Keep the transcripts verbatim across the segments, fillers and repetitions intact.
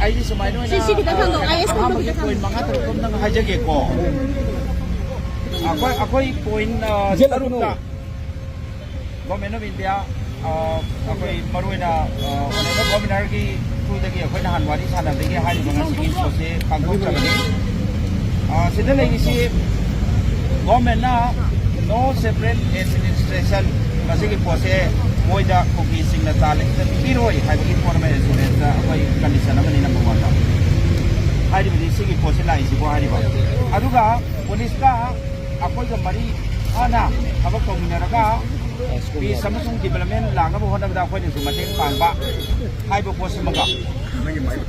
ꯑꯩꯗꯤ ꯁꯨꯃꯥꯏꯅ ꯑꯣꯏꯅ, ꯁꯤ, ꯁꯤ ꯈꯤꯇꯪ ꯊꯥꯡꯗꯣꯛꯑꯣ, ꯑꯥꯏ ꯑꯦꯁ ꯀꯨꯝꯕꯒꯤ ꯄꯣꯏꯟ ꯃꯉꯥ ꯇꯔꯨꯛ ꯑꯃꯇꯪ ꯍꯥꯏꯖꯒꯦꯀꯣ꯫ ꯑꯩꯈꯣꯏ, ꯑꯩꯈꯣꯏ ꯄꯣꯏꯟ, ꯑ, ꯇꯔꯨꯛꯇ Government of India, ꯑ, ꯑꯩꯈꯣꯏ ꯃꯔꯨꯑꯣꯏꯅ, ꯑ, Honourable Governorꯒꯤ throughꯗꯒꯤ ꯑꯩꯈꯣꯏ ꯅꯍꯥꯟ ꯋꯥꯔꯤ ꯁꯥꯟꯅꯕꯗꯒꯤ ꯍꯥꯏꯔꯤꯕ ꯉꯁꯤꯒꯤ ꯄꯣꯠꯁꯦ ꯄꯥꯡꯊꯣꯛꯆꯕꯅꯤ꯫ ꯑ, ꯁꯤꯗ ꯂꯩꯔꯤꯁꯤ governmentꯅ no separate administration, ꯃꯁꯤꯒꯤ ꯄꯣꯠꯁꯦ ꯃꯣꯏꯗ ꯀꯨꯀꯤꯁꯤꯡꯅ ꯆꯥ ꯂꯤꯇꯔ ꯄꯤꯔꯣꯏ ꯍꯥꯏꯕꯒꯤ ꯄꯣꯠ ꯑꯃ, assurance ꯑꯩꯈꯣꯏ condition ꯑꯃꯅꯤ number oneꯗ꯫ ꯍꯥꯏꯔꯤꯕꯗꯤ ꯁꯤꯒꯤ ꯄꯣꯠꯁꯦ ꯂꯥꯛꯏꯁꯤꯕꯨ ꯍꯥꯏꯔꯤꯕ꯫ ꯑꯗꯨꯒ ꯄꯨꯂꯤꯁꯀ ꯑꯩꯈꯣꯏꯒ ꯃꯔꯤ ꯐꯅ ꯊꯕꯛ ꯇꯧꯃꯤꯟꯅꯔꯒ peace ꯑꯃꯁꯨꯡ development ꯂꯥꯛꯅꯕ ꯍꯣꯠꯅꯕꯗ ꯑꯩꯈꯣꯏꯅꯁꯨ ꯃꯇꯦꯡ ꯄꯥꯡꯕ ꯍꯥꯏꯕ ꯄꯣꯠꯁꯤꯃꯒ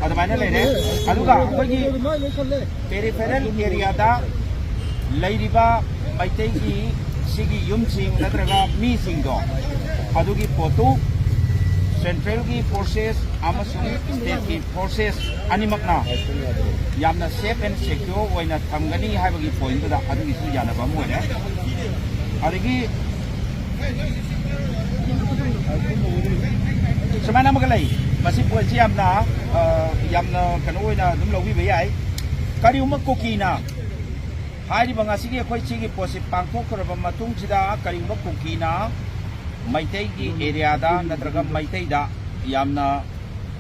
ꯑꯗꯨꯃꯥꯏꯅ ꯂꯩꯔꯦ꯫ ꯑꯗꯨꯒ ꯑꯩꯈꯣꯏꯒꯤ peripheral areaꯗ ꯂꯩꯔꯤꯕ ꯃꯩꯇꯩꯒꯤ ꯁꯤꯒꯤ ꯌꯨꯝꯁꯤꯡ ꯅꯠꯇ꯭ꯔꯒ ꯃꯤꯁꯤꯡꯗꯣ, ꯑꯗꯨꯒꯤ ꯄꯣꯠꯇꯨ centralꯒꯤ forces ꯑꯃꯁꯨꯡ stateꯀꯤ forces ꯑꯅꯤꯃꯛꯅ ꯌꯥꯝꯅ safe and secure ꯑꯣꯏꯅ ꯊꯝꯒꯅꯤ ꯍꯥꯏꯕꯒꯤ pointꯇꯨꯗ ꯑꯗꯨꯒꯤꯁꯨ ꯌꯥꯅꯕ ꯑꯃ ꯑꯣꯏꯔꯦ꯫ ꯑꯗꯒꯤ ꯁꯨꯃꯥꯏꯅ ꯑꯃꯒ ꯂꯩ, ꯃꯁꯤ pointꯁꯤ ꯌꯥꯝꯅ, ꯑ, ꯌꯥꯝꯅ ꯀꯩꯅꯣ ꯑꯣꯏꯅ ꯑꯗꯨꯝ ꯂꯧꯕꯤꯕ ꯌꯥꯏ꯫ ꯀꯔꯤꯒꯨꯝꯕ ꯀꯨꯀꯤꯅ ꯍꯥꯏꯔꯤꯕ ꯉꯁꯤꯒꯤ ꯑꯩꯈꯣꯏ ꯁꯤꯒꯤ ꯄꯣꯠꯁꯤ ꯄꯥꯡꯊꯣꯛꯈ꯭ꯔꯕ ꯃꯇꯨꯡꯁꯤꯗ, ꯀꯔꯤꯒꯨꯝꯕ ꯀꯨꯀꯤꯅ ꯃꯩꯇꯩꯒꯤ areaꯗ ꯅꯠꯇ꯭ꯔꯒ ꯃꯩꯇꯩꯗ ꯌꯥꯝꯅ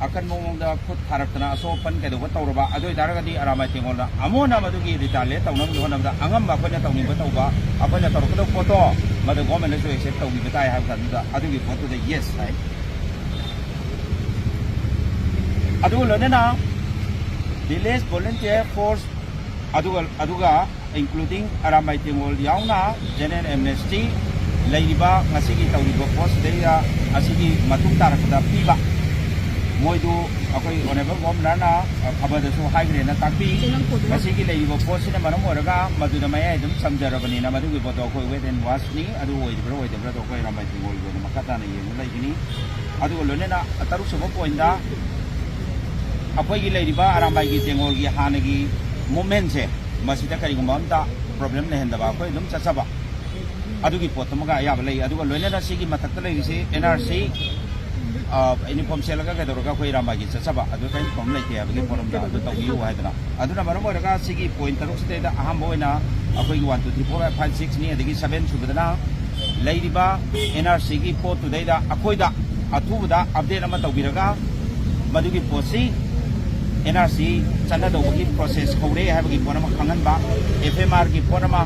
ꯑꯀꯟꯕ ꯃꯑꯣꯡꯗ ꯈꯨꯠ ꯊꯥꯔꯛꯇꯅ ꯑꯁꯣꯛ ꯑꯄꯟ ꯀꯩꯗꯧꯕ ꯇꯧꯔꯕ, ꯑꯗꯨ ꯑꯣꯏꯇꯥꯔꯒꯗꯤ ꯑꯔꯥꯃꯥꯏ ꯇꯦꯡꯒꯣꯜꯅ ꯑꯃꯨꯛ ꯍꯟꯅ ꯃꯗꯨꯒꯤ retaliate ꯇꯧꯅꯕꯒꯤ ꯍꯣꯠꯅꯕꯗ ꯑꯉꯝꯕ ꯑꯩꯈꯣꯏꯅ ꯇꯧꯅꯤꯡꯕ ꯇꯧꯕ, ꯑꯩꯈꯣꯏꯅ ꯇꯧꯔꯛꯀꯗꯧꯕ ꯄꯣꯠꯇꯣ ꯃꯗꯨ governmentꯅꯁꯨ accept ꯇꯧꯕꯤꯕ ꯇꯥꯏ ꯍꯥꯏꯕ ꯃꯇꯝꯗꯨꯗ ꯑꯗꯨꯒꯤ ꯄꯣꯠꯇꯨꯗ yes ꯍꯥꯏ꯫ ꯑꯗꯨꯒ ꯂꯣꯏꯅꯅ village volunteer force ꯑꯗꯨꯒ, ꯑꯗꯨꯒ including ꯑꯔꯥꯝꯕꯥꯏ ꯇꯦꯡꯒꯣꯜ ꯌꯥꯎꯅ general amnesty ꯂꯩꯔꯤꯕ ꯉꯁꯤꯒꯤ ꯇꯧꯔꯤꯕ ꯄꯣꯠꯁꯤꯗꯩꯗ ꯑꯁꯤꯒꯤ ꯃꯇꯨꯡ ꯇꯥꯔꯛꯄꯗ ꯄꯤꯕ, ꯃꯣꯏꯗꯨ ꯑꯩꯈꯣꯏ Honourable Governorꯅ ꯈꯕꯔꯗꯁꯨ ꯍꯥꯏꯈ꯭ꯔꯦꯅ ꯇꯥꯛꯄꯤ꯫ ꯃꯁꯤꯒꯤ ꯂꯩꯔꯤꯕ ꯄꯣꯠꯁꯤꯅ ꯃꯔꯝ ꯑꯣꯏꯔꯒ ꯃꯗꯨꯗ ꯃꯌꯥꯏ ꯑꯗꯨꯝ ꯆꯝꯖꯔꯕꯅꯤꯅ ꯃꯗꯨꯒꯤ ꯄꯣꯠꯇꯣ ꯑꯩꯈꯣꯏ wait and watchꯅꯤ꯫ ꯑꯗꯨ ꯑꯣꯏꯔꯤꯕ꯭ꯔꯥ ꯑꯣꯏꯗꯕ꯭ꯔꯥꯗꯣ ꯑꯩꯈꯣꯏ ꯑꯔꯥꯝꯕꯥꯏ ꯇꯦꯡꯒꯣꯜꯒꯤ ꯑꯣꯏꯅ ꯃꯈꯥ ꯇꯥꯅ ꯌꯦꯡꯕ ꯂꯩꯒꯅꯤ꯫ ꯑꯗꯨꯒ ꯂꯣꯏꯅꯅ ꯇꯔꯨꯛ ꯁꯨꯕ pointꯇ ꯑꯩꯈꯣꯏꯒꯤ ꯂꯩꯔꯤꯕ ꯑꯔꯥꯝꯕꯥꯏꯒꯤ ꯇꯦꯡꯒꯣꯜꯒꯤ ꯍꯥꯟꯅꯒꯤ movementꯁꯦ ꯃꯁꯤꯗ ꯀꯔꯤꯒꯨꯝꯕ ꯑꯝꯇ problem ꯂꯩꯍꯟꯗꯕ ꯑꯩꯈꯣꯏ ꯑꯗꯨꯝ ꯆꯠꯆꯕ꯫ ꯑꯗꯨꯒꯤ ꯄꯣꯠꯇꯨꯃꯒ ꯑꯌꯥꯕ ꯂꯩ꯫ ꯑꯗꯨꯒ ꯂꯣꯏꯅꯅ ꯁꯤꯒꯤ ꯃꯊꯛꯇ ꯂꯩꯔꯤꯁꯤ ꯑꯦꯟ ꯑꯥꯔ ꯁꯤ ꯌꯨꯅꯤꯐꯣꯔꯝ ꯁꯦꯠꯂꯒ ꯀꯩꯗꯧꯔꯒ ꯑꯩꯈꯣꯏ ꯏꯔꯥꯝꯕꯥꯏꯒꯤ ꯆꯠꯆꯕ, ꯑꯗꯨ ꯀꯔꯤꯝ ꯄ꯭ꯔꯣꯕ꯭ꯂꯦꯝ ꯂꯩꯇꯦ ꯍꯥꯏꯕꯒꯤ ꯄꯣꯠ ꯑꯃꯗ ꯑꯗꯨ ꯇꯧꯕꯤꯌꯨ ꯍꯥꯏꯗꯅ꯫ ꯑꯗꯨꯅ ꯃꯔꯝ ꯑꯣꯏꯔꯒ ꯁꯤꯒꯤ ꯄꯣꯏꯟ ꯇꯔꯨꯛꯁꯤꯗꯩꯗ ꯑꯍꯥꯟꯕ ꯑꯣꯏꯅ ꯑꯩꯈꯣꯏꯒꯤ one two three four five ꯁꯤꯛꯁꯅꯤ, ꯑꯗꯒꯤ ꯁꯕꯦꯟ ꯁꯨꯕꯗꯅ ꯂꯩꯔꯤꯕ ꯑꯦꯟ ꯑꯥꯔ ꯁꯤꯒꯤ ꯄꯣꯠꯇꯨꯗꯩꯗ ꯑꯩꯈꯣꯏꯗ ꯑꯊꯨꯕꯗ ꯑꯞꯗꯦꯠ ꯑꯃ ꯇꯧꯕꯤꯔꯒ ꯃꯗꯨꯒꯤ ꯄꯣꯠꯁꯤ ꯑꯦꯟ ꯑꯥꯔ ꯁꯤ ꯆꯠꯅꯗꯧꯕꯒꯤ ꯄ꯭ꯔꯣꯁꯦꯁ ꯍꯧꯔꯦ ꯍꯥꯏꯕꯒꯤ ꯄꯣꯠ ꯑꯃ ꯈꯪꯍꯟꯕ, ꯑꯦꯐ ꯑꯦꯝ ꯑꯥꯔꯒꯤ ꯄꯣꯠ ꯑꯃ,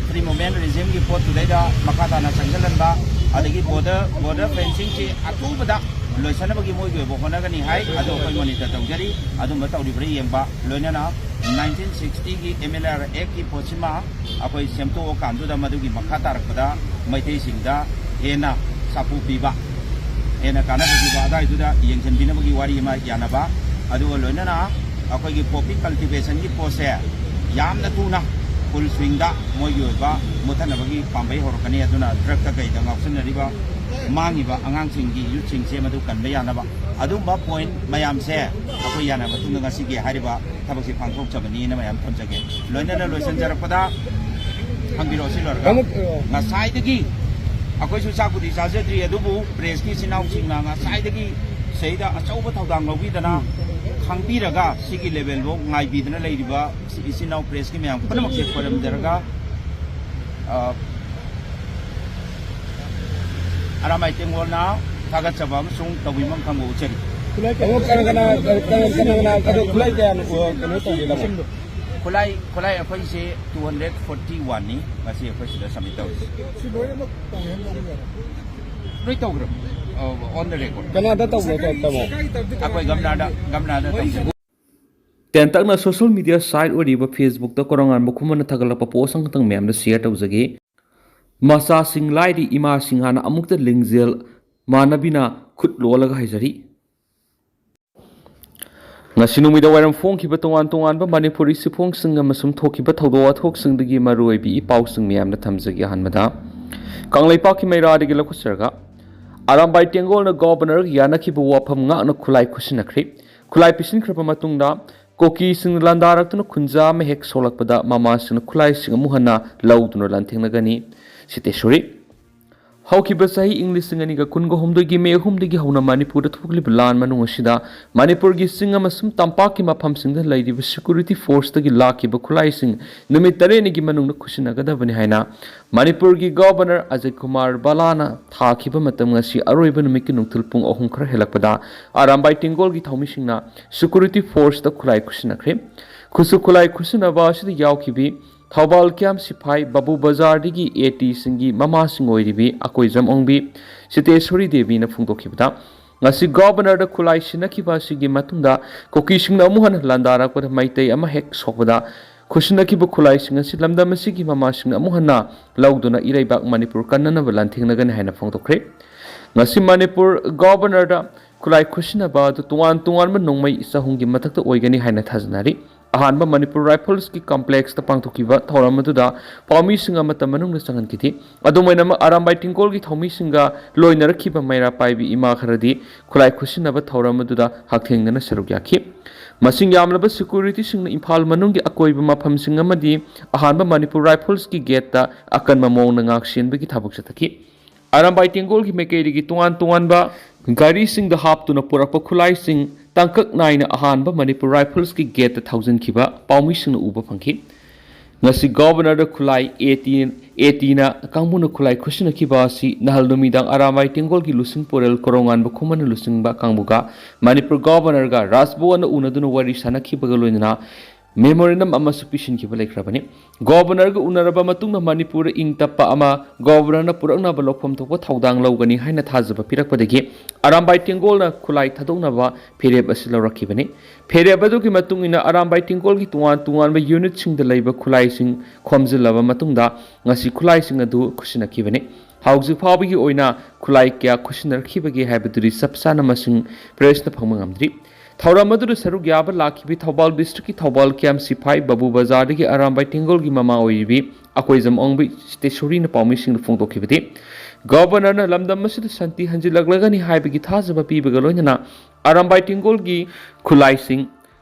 ꯐ꯭ꯔꯤ ꯃꯨꯚꯃꯦꯟ ꯔꯤꯖꯤꯝꯒꯤ ꯄꯣꯠꯇꯨꯗꯩꯗ ꯃꯈꯥ ꯇꯥꯅ ꯆꯪꯁꯤꯜꯍꯟꯕ, ꯑꯗꯒꯤ ꯕꯣꯔꯗꯔ ꯕꯣꯔꯗꯔ ꯐꯦꯟꯁꯤꯡꯁꯤ ꯑꯊꯨꯕꯗ ꯂꯣꯏꯁꯤꯟꯅꯕꯒꯤ ꯃꯣꯏꯒꯤ ꯑꯣꯏꯕ ꯍꯣꯠꯅꯒꯅꯤ ꯍꯥꯏ꯫ ꯑꯗꯨ ꯑꯩꯈꯣꯏ ꯃꯣꯅꯤꯇꯔ ꯇꯧꯖꯔꯤ꯫ ꯑꯗꯨꯝꯕ ꯇꯧꯔꯤꯕ꯭ꯔꯥ ꯌꯦꯡꯕ, ꯂꯣꯏꯅꯅ ꯅꯥꯏꯟꯇꯤꯟ ꯁꯤꯛꯁꯇꯤꯒꯤ ꯑꯦꯝ ꯑꯦꯜ ꯑꯥꯔ ꯑꯦꯛꯀꯤ ꯄꯣꯠꯁꯤꯃ ꯑꯩꯈꯣꯏ ꯁꯦꯝꯗꯣꯛꯑꯀꯥꯟꯗꯨꯗ ꯃꯗꯨꯒꯤ ꯃꯈꯥ ꯇꯥꯔꯛꯄꯗ ꯃꯩꯇꯩꯁꯤꯡꯗ ꯍꯦꯟꯅ ꯁꯥꯐꯨ ꯄꯤꯕ, ꯍꯦꯟꯅ ꯀꯥꯟꯅꯕ ꯄꯤꯕ ꯑꯗꯨꯋꯥꯏꯗꯨꯗ ꯌꯦꯡꯁꯤꯟꯕꯤꯅꯕꯒꯤ ꯋꯥꯔꯤ ꯑꯃ ꯌꯥꯅꯕ, ꯑꯗꯨꯒ ꯂꯣꯏꯅꯅ ꯑꯩꯈꯣꯏꯒꯤ ꯄꯣꯄꯤ ꯀꯜꯇꯤꯚꯦꯁꯟꯒꯤ ꯄꯣꯠꯁꯦ ꯌꯥꯝꯅ ꯊꯨꯅ ꯐꯨꯜ ꯁ꯭ꯋꯤꯡꯗ ꯃꯣꯏꯒꯤ ꯑꯣꯏꯕ ꯃꯨꯠꯊꯅꯕꯒꯤ ꯄꯥꯝꯕꯩ ꯍꯧꯔꯛꯀꯅꯤ꯫ ꯑꯗꯨꯅ ꯗ꯭ꯔꯒꯇ ꯀꯩꯗ ꯉꯥꯎꯁꯤꯟꯅꯔꯤꯕ ꯃꯥꯡꯉꯤꯕ ꯑꯉꯥꯡꯁꯤꯡꯒꯤ, ꯌꯨꯠꯁꯤꯡꯁꯦ ꯃꯗꯨ ꯀꯟꯕ ꯌꯥꯅꯕ ꯑꯗꯨꯒꯨꯝꯕ ꯄꯣꯏꯟ ꯃꯌꯥꯝꯁꯦ ꯑꯩꯈꯣꯏ ꯌꯥꯅꯕ ꯃꯇꯨꯡꯗ ꯉꯁꯤꯒꯤ ꯍꯥꯏꯔꯤꯕ ꯊꯕꯛꯁꯦ ꯄꯥꯡꯊꯣꯛꯆꯕꯅꯤꯅ ꯃꯌꯥꯝ ꯊꯝꯖꯒꯦ꯫ ꯂꯣꯏꯅꯅ ꯂꯣꯏꯁꯤꯟꯖꯔꯛꯄꯗ ꯍꯪꯕꯤꯔꯛꯑꯣ꯫ ꯁꯤ ꯂꯣꯏꯔꯒ ꯉꯁꯥꯏꯗꯒꯤ ꯑꯩꯈꯣꯏꯁꯨ ꯆꯥꯛꯄꯨꯗꯤ ꯆꯥꯖꯗ꯭ꯔꯤ, ꯑꯗꯨꯕꯨ ꯄ꯭ꯔꯦꯁꯀꯤ ꯏꯆꯤꯟ ꯏꯅꯥꯎꯁꯤꯡꯅ ꯉꯁꯥꯏꯗꯒꯤ ꯁꯤꯗ ꯑꯆꯧꯕ ꯊꯧꯗꯥꯡ ꯂꯧꯕꯤꯗꯅ ꯈꯪꯕꯤꯔꯒ ꯁꯤꯒꯤ ꯂꯦꯚꯦꯜꯐꯥꯎ ꯉꯥꯏꯕꯤꯗꯅ ꯂꯩꯔꯤꯕ ꯏꯆꯤꯟ ꯏꯅꯥꯎ ꯄ꯭ꯔꯦꯁꯀꯤ ꯃꯌꯥꯝ ꯄꯨꯝꯅꯃꯛꯁꯦ ꯈꯣꯏꯔꯝꯖꯔꯒ, ꯑ, ꯑꯔꯥꯝꯕꯥꯏ ꯇꯦꯡꯒꯣꯜꯅ ꯊꯥꯒꯠꯆꯕ ꯑꯃꯁꯨꯡ ꯇꯧꯕꯤꯐꯝ ꯈꯪꯕ ꯎꯠꯆꯔꯤ꯫ ꯈꯨꯠꯂꯥꯏ ꯀꯌꯥ? ꯑꯗꯣ ꯀꯅꯥ ꯀꯅꯥ, ꯀꯅꯥ ꯀꯅꯥ, ꯑꯗꯣ ꯈꯨꯠꯂꯥꯏ ꯀꯌꯥꯅꯣ, ꯀꯩꯅꯣ ꯇꯧꯒꯦ ꯇꯥꯃꯣ? ꯈꯨꯠꯂꯥꯏ, ꯈꯨꯠꯂꯥꯏ ꯑꯩꯈꯣꯏꯁꯦ ꯇꯨ ꯍꯟꯗ꯭ꯔꯦꯠ ꯐꯣꯔꯇꯤ ꯋꯥꯟꯅꯤ ꯉꯁꯤ ꯑꯩꯈꯣꯏ ꯁꯤꯗ ꯁꯕꯃꯤꯠ ꯇꯧꯔꯤꯁꯦ꯫ ꯁꯤ ꯂꯣꯏꯅꯃꯛ ꯇꯧꯍꯟꯕ ꯌꯥꯔꯦ? ꯂꯣꯏ ꯇꯧꯈ꯭ꯔꯕꯅꯤ, ꯑꯣꯟ ꯗ ꯔꯦꯀꯣꯔꯗ꯫ ꯀꯅꯥꯗ ꯇꯧꯕꯅꯣ, ꯇꯥꯃꯣ? ꯑꯩꯈꯣꯏ ꯒꯝꯂꯥꯗ, ꯒꯝꯂꯥꯗ ꯇꯧꯖꯩ꯫ ꯇꯦꯟꯇꯛꯅ ꯁꯣꯁꯤꯌꯦꯜ ꯃꯤꯗꯤꯌꯥ ꯁꯥꯏꯠ ꯑꯣꯏꯔꯤꯕ ꯐꯦꯁꯕꯨꯛꯇ ꯀꯣꯔꯣꯉꯥꯟꯕ ꯈꯨꯃꯟꯅ ꯊꯥꯒꯠꯂꯛꯄ ꯄꯣꯁ ꯑꯃꯈꯛꯇꯪ ꯃꯌꯥꯝꯗ ꯁꯤꯌꯔ ꯇꯧꯖꯒꯦ꯫ ꯃꯆꯥꯁꯤꯡ ꯂꯥꯏꯔꯤ, ꯏꯃꯥꯁꯤꯡ ꯍꯥꯟꯅ ꯑꯃꯨꯛꯇ ꯂꯤꯡꯖꯦꯜ ꯃꯥꯟꯅꯕꯤꯅ ꯈꯨꯠ ꯂꯣꯜꯂꯒ ꯍꯥꯏꯖꯔꯤ꯫ ꯉꯁꯤ ꯅꯨꯃꯤꯗꯥꯡ ꯋꯥꯏꯔꯝ ꯐꯣꯡꯈꯤꯕ ꯇꯣꯉꯥꯟ ꯇꯣꯉꯥꯟꯕ ꯃꯅꯤꯄꯨꯔꯤ ꯆꯦꯐꯣꯡꯁꯤꯡ ꯑꯃꯁꯨꯡ ꯊꯣꯛꯈꯤꯕ ꯊꯧꯗꯣꯛ ꯋꯥꯊꯣꯛꯁꯤꯡꯗꯒꯤ ꯃꯔꯨꯑꯣꯏꯕ ꯏ ꯄꯥꯎꯁꯤꯡ ꯃꯌꯥꯝꯗ ꯊꯝꯖꯒꯦ꯫ ꯑꯍꯥꯟꯕꯗ, ꯀꯪꯂꯩꯄꯥꯛꯀꯤ ꯃꯩꯔꯥꯗꯒꯤ ꯂꯧꯈꯠꯆꯔꯒ, ꯑꯔꯥꯝꯕꯥꯏ ꯇꯦꯡꯒꯣꯜꯅ ꯒꯣꯕꯔꯅꯔꯒ ꯌꯥꯅꯈꯤꯕ ꯋꯥꯐꯝ ꯉꯥꯛꯅ ꯈꯨꯠꯂꯥꯏ ꯈꯨꯠꯁꯤꯟꯅꯈ꯭ꯔꯦ꯫ ꯈꯨꯠꯂꯥꯏ ꯄꯤꯁꯤꯟꯈ꯭ꯔꯕ ꯃꯇꯨꯡꯗ, ꯀꯨꯀꯤꯁꯤꯡꯅ ꯂꯥꯟꯗꯥꯔꯛꯇꯨꯅ ꯈꯨꯟꯖꯥ ꯑꯃ ꯍꯦꯛ ꯁꯣꯛꯂꯛꯄꯗ, ꯃꯃꯥꯁꯤꯡꯅ ꯈꯨꯠꯂꯥꯏꯁꯤꯡ ꯑꯃꯨꯛ ꯍꯟꯅ ꯂꯧꯗꯨꯅ ꯂꯥꯟꯊꯦꯡꯅꯒꯅꯤ꯫ ꯁꯤꯇꯦꯁꯣꯔꯤ꯫ ꯍꯧꯈꯤꯕ ꯆꯍꯤ ꯏꯪ ꯂꯤꯁꯤꯡ ꯑꯅꯤꯒ ꯀꯨꯟꯒ ꯍꯨꯝꯗꯣꯏꯒꯤ ꯃꯦ ꯑꯍꯨꯝꯗꯒꯤ ꯍꯧꯅ ꯃꯅꯤꯄꯨꯔꯗ ꯊꯣꯛꯂꯤꯕ ꯂꯥꯟ ꯃꯅꯨꯡ ꯑꯁꯤꯗ ꯃꯅꯤꯄꯨꯔꯒꯤ ꯆꯤꯡ ꯑꯃꯁꯨꯡ ꯇꯝꯄꯥꯛꯀꯤ ꯃꯐꯝꯁꯤꯡꯗ ꯂꯩꯔꯤꯕ security forceꯇꯒꯤ ꯂꯥꯛꯈꯤꯕ ꯈꯨꯠꯂꯥꯏꯁꯤꯡ ꯅꯨꯃꯤꯠ ꯇꯔꯦꯠꯅꯤꯒꯤ ꯃꯅꯨꯡꯗ ꯈꯨꯠꯁꯤꯟꯅꯒꯗꯕꯅꯤ ꯍꯥꯏꯅ ꯃꯅꯤꯄꯨꯔꯒꯤ Governor ꯑꯖꯌ ꯀꯨꯃꯥꯔ ꯕꯂꯥꯅ ꯊꯥꯈꯤꯕ ꯃꯇꯝ ꯉꯁꯤ ꯑꯔꯣꯏꯕ ꯅꯨꯃꯤꯠꯀꯤ ꯅꯨꯡꯊꯤꯜ ꯄꯨꯡ ꯑꯍꯨꯝ ꯈꯔ ꯍꯦꯜꯂꯛꯄꯗ ꯑꯔꯥꯝꯕꯥꯏ ꯇꯦꯡꯒꯣꯜꯒꯤ ꯊꯧꯃꯤꯁꯤꯡꯅ security forceꯇ ꯈꯨꯠꯂꯥꯏ ꯈꯨꯠꯁꯤꯟꯅꯈ꯭ꯔꯦ꯫ ꯈꯨꯠꯁꯨ ꯈꯨꯠꯂꯥꯏ ꯈꯨꯠꯁꯤꯟꯅꯕ ꯑꯁꯤꯗ ꯌꯥꯎꯈꯤꯕꯤ ꯊꯧꯕꯥꯜ ꯀꯦꯝꯞ ꯁꯤꯐꯥꯏ ꯕꯥꯕꯨ ꯕꯖꯥꯔꯗꯒꯤ ATꯁꯤꯡꯒꯤ ꯃꯃꯥꯁꯤꯡ ꯑꯣꯏꯔꯤꯕꯤ ꯑꯀꯣꯏꯖꯝ ꯑꯣꯡꯕꯤ ꯁꯤꯇꯦꯁꯣꯔꯤ ꯗꯦꯕꯤꯅ ꯐꯣꯡꯗꯣꯛꯈꯤꯕꯗ, ꯉꯁꯤ Governorꯗ ꯈꯨꯠꯂꯥꯏ ꯁꯤꯟꯅꯈꯤꯕ ꯑꯁꯤꯒꯤ ꯃꯇꯨꯡꯗ ꯀꯨꯀꯤꯁꯤꯡꯅ ꯑꯃꯨꯛ ꯍꯟꯅ ꯂꯥꯟꯗꯥꯔꯛꯄꯗ ꯃꯩꯇꯩ ꯑꯃ ꯍꯦꯛ ꯁꯣꯛꯄꯗ ꯈꯨꯠꯁꯤꯟꯅꯈꯤꯕ ꯈꯨꯠꯂꯥꯏꯁꯤꯡ ꯑꯁꯤ ꯂꯝꯗꯝ ꯑꯁꯤꯒꯤ ꯃꯃꯥꯁꯤꯡꯅ ꯑꯃꯨꯛ ꯍꯟꯅ ꯂꯧꯗꯨꯅ ꯏꯔꯩꯕꯥꯛ ꯃꯅꯤꯄꯨꯔ ꯀꯟꯅꯅꯕ ꯂꯥꯟꯊꯦꯡꯅꯒꯅꯤ ꯍꯥꯏꯅ ꯐꯣꯡꯗꯣꯛꯈ꯭ꯔꯦ꯫ ꯉꯁꯤ ꯃꯅꯤꯄꯨꯔ Governorꯗ ꯈꯨꯠꯂꯥꯏ ꯈꯨꯠꯁꯤꯟꯅꯕ ꯑꯗꯨ ꯇꯣꯉꯥꯟ ꯇꯣꯉꯥꯟꯕ ꯅꯣꯡꯃꯩ ꯆꯍꯨꯝꯒꯤ ꯃꯊꯛꯇ ꯑꯣꯏꯒꯅꯤ ꯍꯥꯏꯅ ꯊꯥꯖꯅꯔꯤ꯫ ꯑꯍꯥꯟꯕ ꯃꯅꯤꯄꯨꯔ Riflesꯀꯤ complexꯇ ꯄꯥꯡꯊꯣꯛꯈꯤꯕ ꯊꯧꯔꯝ ꯑꯗꯨꯗ ꯄꯥꯎꯃꯤꯁꯤꯡ ꯑꯃꯠꯇ ꯃꯅꯨꯡꯗ ꯆꯪꯍꯟꯈꯤꯗꯦ꯫ ꯑꯗꯨꯝ ꯑꯣꯏꯅꯃꯛ, ꯑꯔꯥꯝꯕꯥꯏ ꯇꯦꯡꯒꯣꯜꯒꯤ ꯊꯧꯃꯤꯁꯤꯡꯒ ꯂꯣꯏꯅꯔꯛꯈꯤꯕ ꯃꯩꯔꯥ ꯄꯥꯏꯕꯤ ꯏꯃꯥ ꯈꯔꯗꯤ ꯈꯨꯠꯂꯥꯏ ꯈꯨꯠꯁꯤꯟꯅꯕ ꯊꯧꯔꯝ ꯑꯗꯨꯗ ꯍꯛꯊꯦꯡꯅꯅ ꯁꯔꯨꯛ ꯌꯥꯈꯤ꯫ ꯃꯁꯤꯡ ꯌꯥꯝꯂꯕ securityꯁꯤꯡꯅ ꯏꯝꯐꯥꯜ ꯃꯅꯨꯡꯒꯤ ꯑꯀꯣꯏꯕ ꯃꯐꯝꯁꯤꯡ ꯑꯃꯗꯤ ꯑꯍꯥꯟꯕ ꯃꯅꯤꯄꯨꯔ Riflesꯀꯤ gateꯇ ꯑꯀꯟꯕ ꯃꯑꯣꯡꯗ ꯉꯥꯛ ꯁꯦꯟꯕꯒꯤ ꯊꯕꯛ ꯆꯠꯊꯈꯤ꯫ ꯑꯔꯥꯝꯕꯥꯏ ꯇꯦꯡꯒꯣꯜꯒꯤ ꯃꯥꯏꯀꯩꯗꯒꯤ ꯇꯣꯉꯥꯟ ꯇꯣꯉꯥꯟꯕ ꯒꯥꯔꯤꯁꯤꯡꯗ ꯍꯥꯞꯇꯨꯅ ꯄꯨꯔꯛꯄ ꯈꯨꯠꯂꯥꯏꯁꯤꯡ ꯇꯥꯡꯀꯛ ꯅꯥꯏꯅ ꯑꯍꯥꯟꯕ ꯃꯅꯤꯄꯨꯔ Riflesꯀꯤ gateꯇ ꯊꯧꯖꯤꯟꯈꯤꯕ ꯄꯥꯎꯃꯤꯁꯤꯡꯅ ꯎꯕ ꯐꯪꯈꯤ꯫ ꯉꯁꯤ Governorꯗ ꯈꯨꯠꯂꯥꯏ AT, ATꯅ ꯀꯥꯡꯕꯨꯅ ꯈꯨꯠꯂꯥꯏ ꯈꯨꯠꯁꯤꯟꯅꯈꯤꯕ ꯑꯁꯤ ꯅꯍꯥꯜ ꯅꯨꯃꯤꯗꯥꯡ ꯑꯔꯥꯝꯕꯥꯏ ꯇꯦꯡꯒꯣꯜꯒꯤ ꯂꯨꯆꯤꯡꯄꯨꯔꯦꯜ ꯀꯣꯔꯧꯉꯥꯟꯕ ꯈꯨꯃꯟꯅ ꯂꯨꯆꯤꯡꯕ ꯀꯥꯡꯕꯨꯒ ꯃꯅꯤꯄꯨꯔ Governorꯒ ꯔꯥꯖꯚꯕꯟꯗ ꯎꯅꯗꯨꯅ ꯋꯥꯔꯤ ꯁꯥꯅꯈꯤꯕꯒ ꯂꯣꯏꯅꯅ memorandum ꯑꯃꯁꯨ ꯄꯤꯁꯤꯟꯈꯤꯕ ꯂꯩꯈ꯭ꯔꯕꯅꯤ꯫ Governorꯒ ꯎꯅꯔꯕ ꯃꯇꯨꯡꯗ ꯃꯅꯤꯄꯨꯔꯗ ꯏꯪ ꯇꯞꯄ ꯑꯃ Governorꯅ ꯄꯨꯔꯛꯅꯕ ꯂꯧꯐꯝ ꯊꯣꯛꯄ ꯊꯧꯗꯥꯡ ꯂꯧꯒꯅꯤ ꯍꯥꯏꯅ ꯊꯥꯖꯕ ꯄꯤꯔꯛꯄꯗꯒꯤ ꯑꯔꯥꯝꯕꯥꯏ ꯇꯦꯡꯒꯣꯜꯅ ꯈꯨꯠꯂꯥꯏ ꯊꯥꯗꯣꯛꯅꯕ ꯐꯤꯔꯦꯞ ꯑꯁꯤ ꯂꯧꯔꯛꯈꯤꯕꯅꯤ꯫ ꯐꯤꯔꯦꯞ ꯑꯗꯨꯒꯤ ꯃꯇꯨꯡ ꯏꯟꯅ ꯑꯔꯥꯝꯕꯥꯏ ꯇꯦꯡꯒꯣꯜꯒꯤ ꯇꯣꯉꯥꯟ ꯇꯣꯉꯥꯟꯕ unitꯁꯤꯡꯗ ꯂꯩꯕ ꯈꯨꯠꯂꯥꯏꯁꯤꯡ ꯈꯣꯝꯖꯤꯜꯂꯕ ꯃꯇꯨꯡꯗ ꯉꯁꯤ ꯈꯨꯠꯂꯥꯏꯁꯤꯡ ꯑꯗꯨ ꯈꯨꯠꯁꯤꯟꯅꯈꯤꯕꯅꯤ꯫ ꯍꯧꯖꯤꯛ ꯐꯥꯎꯕꯒꯤ ꯑꯣꯏꯅ ꯈꯨꯠꯂꯥꯏ ꯀꯌꯥ ꯈꯨꯠꯁꯤꯟꯅꯔꯛꯈꯤꯕꯒꯦ ꯍꯥꯏꯕꯗꯨꯗꯤ ꯆꯞ ꯆꯥꯅ ꯃꯁꯤꯡ pressꯅ ꯐꯪꯕ ꯉꯝꯗ꯭ꯔꯤ꯫ ꯊꯧꯔꯝ ꯑꯗꯨꯗ ꯁꯔꯨꯛ ꯌꯥꯕ ꯂꯥꯛꯈꯤꯕꯤ ꯊꯧꯕꯥꯜ districtꯀꯤ ꯊꯧꯕꯥꯜ ꯀꯦꯝꯞ ꯁꯤꯐꯥꯏ ꯕꯥꯕꯨ ꯕꯖꯥꯔꯗꯒꯤ ꯑꯔꯥꯝꯕꯥꯏ ꯇꯦꯡꯒꯣꯜꯒꯤ ꯃꯃꯥ ꯑꯣꯏꯔꯤꯕꯤ ꯑꯀꯣꯏꯖꯝ ꯑꯣꯡꯕꯤ ꯁꯤꯇꯦꯁꯣꯔꯤꯅ ꯄꯥꯎꯃꯤꯁꯤꯡꯗ ꯐꯣꯡꯗꯣꯛꯈꯤꯕꯗꯤ, Governorꯅ ꯂꯝꯗꯝ ꯑꯁꯤꯗ ꯁꯥꯟꯇꯤ ꯍꯟꯖꯤꯜꯂꯛꯂꯒꯅꯤ ꯍꯥꯏꯕꯒꯤ ꯊꯥꯖꯕ ꯄꯤꯕꯒ ꯂꯣꯏꯅꯅ ꯑꯔꯥꯝꯕꯥꯏ ꯇꯦꯡꯒꯣꯜꯒꯤ ꯈꯨꯠꯂꯥꯏꯁꯤꯡ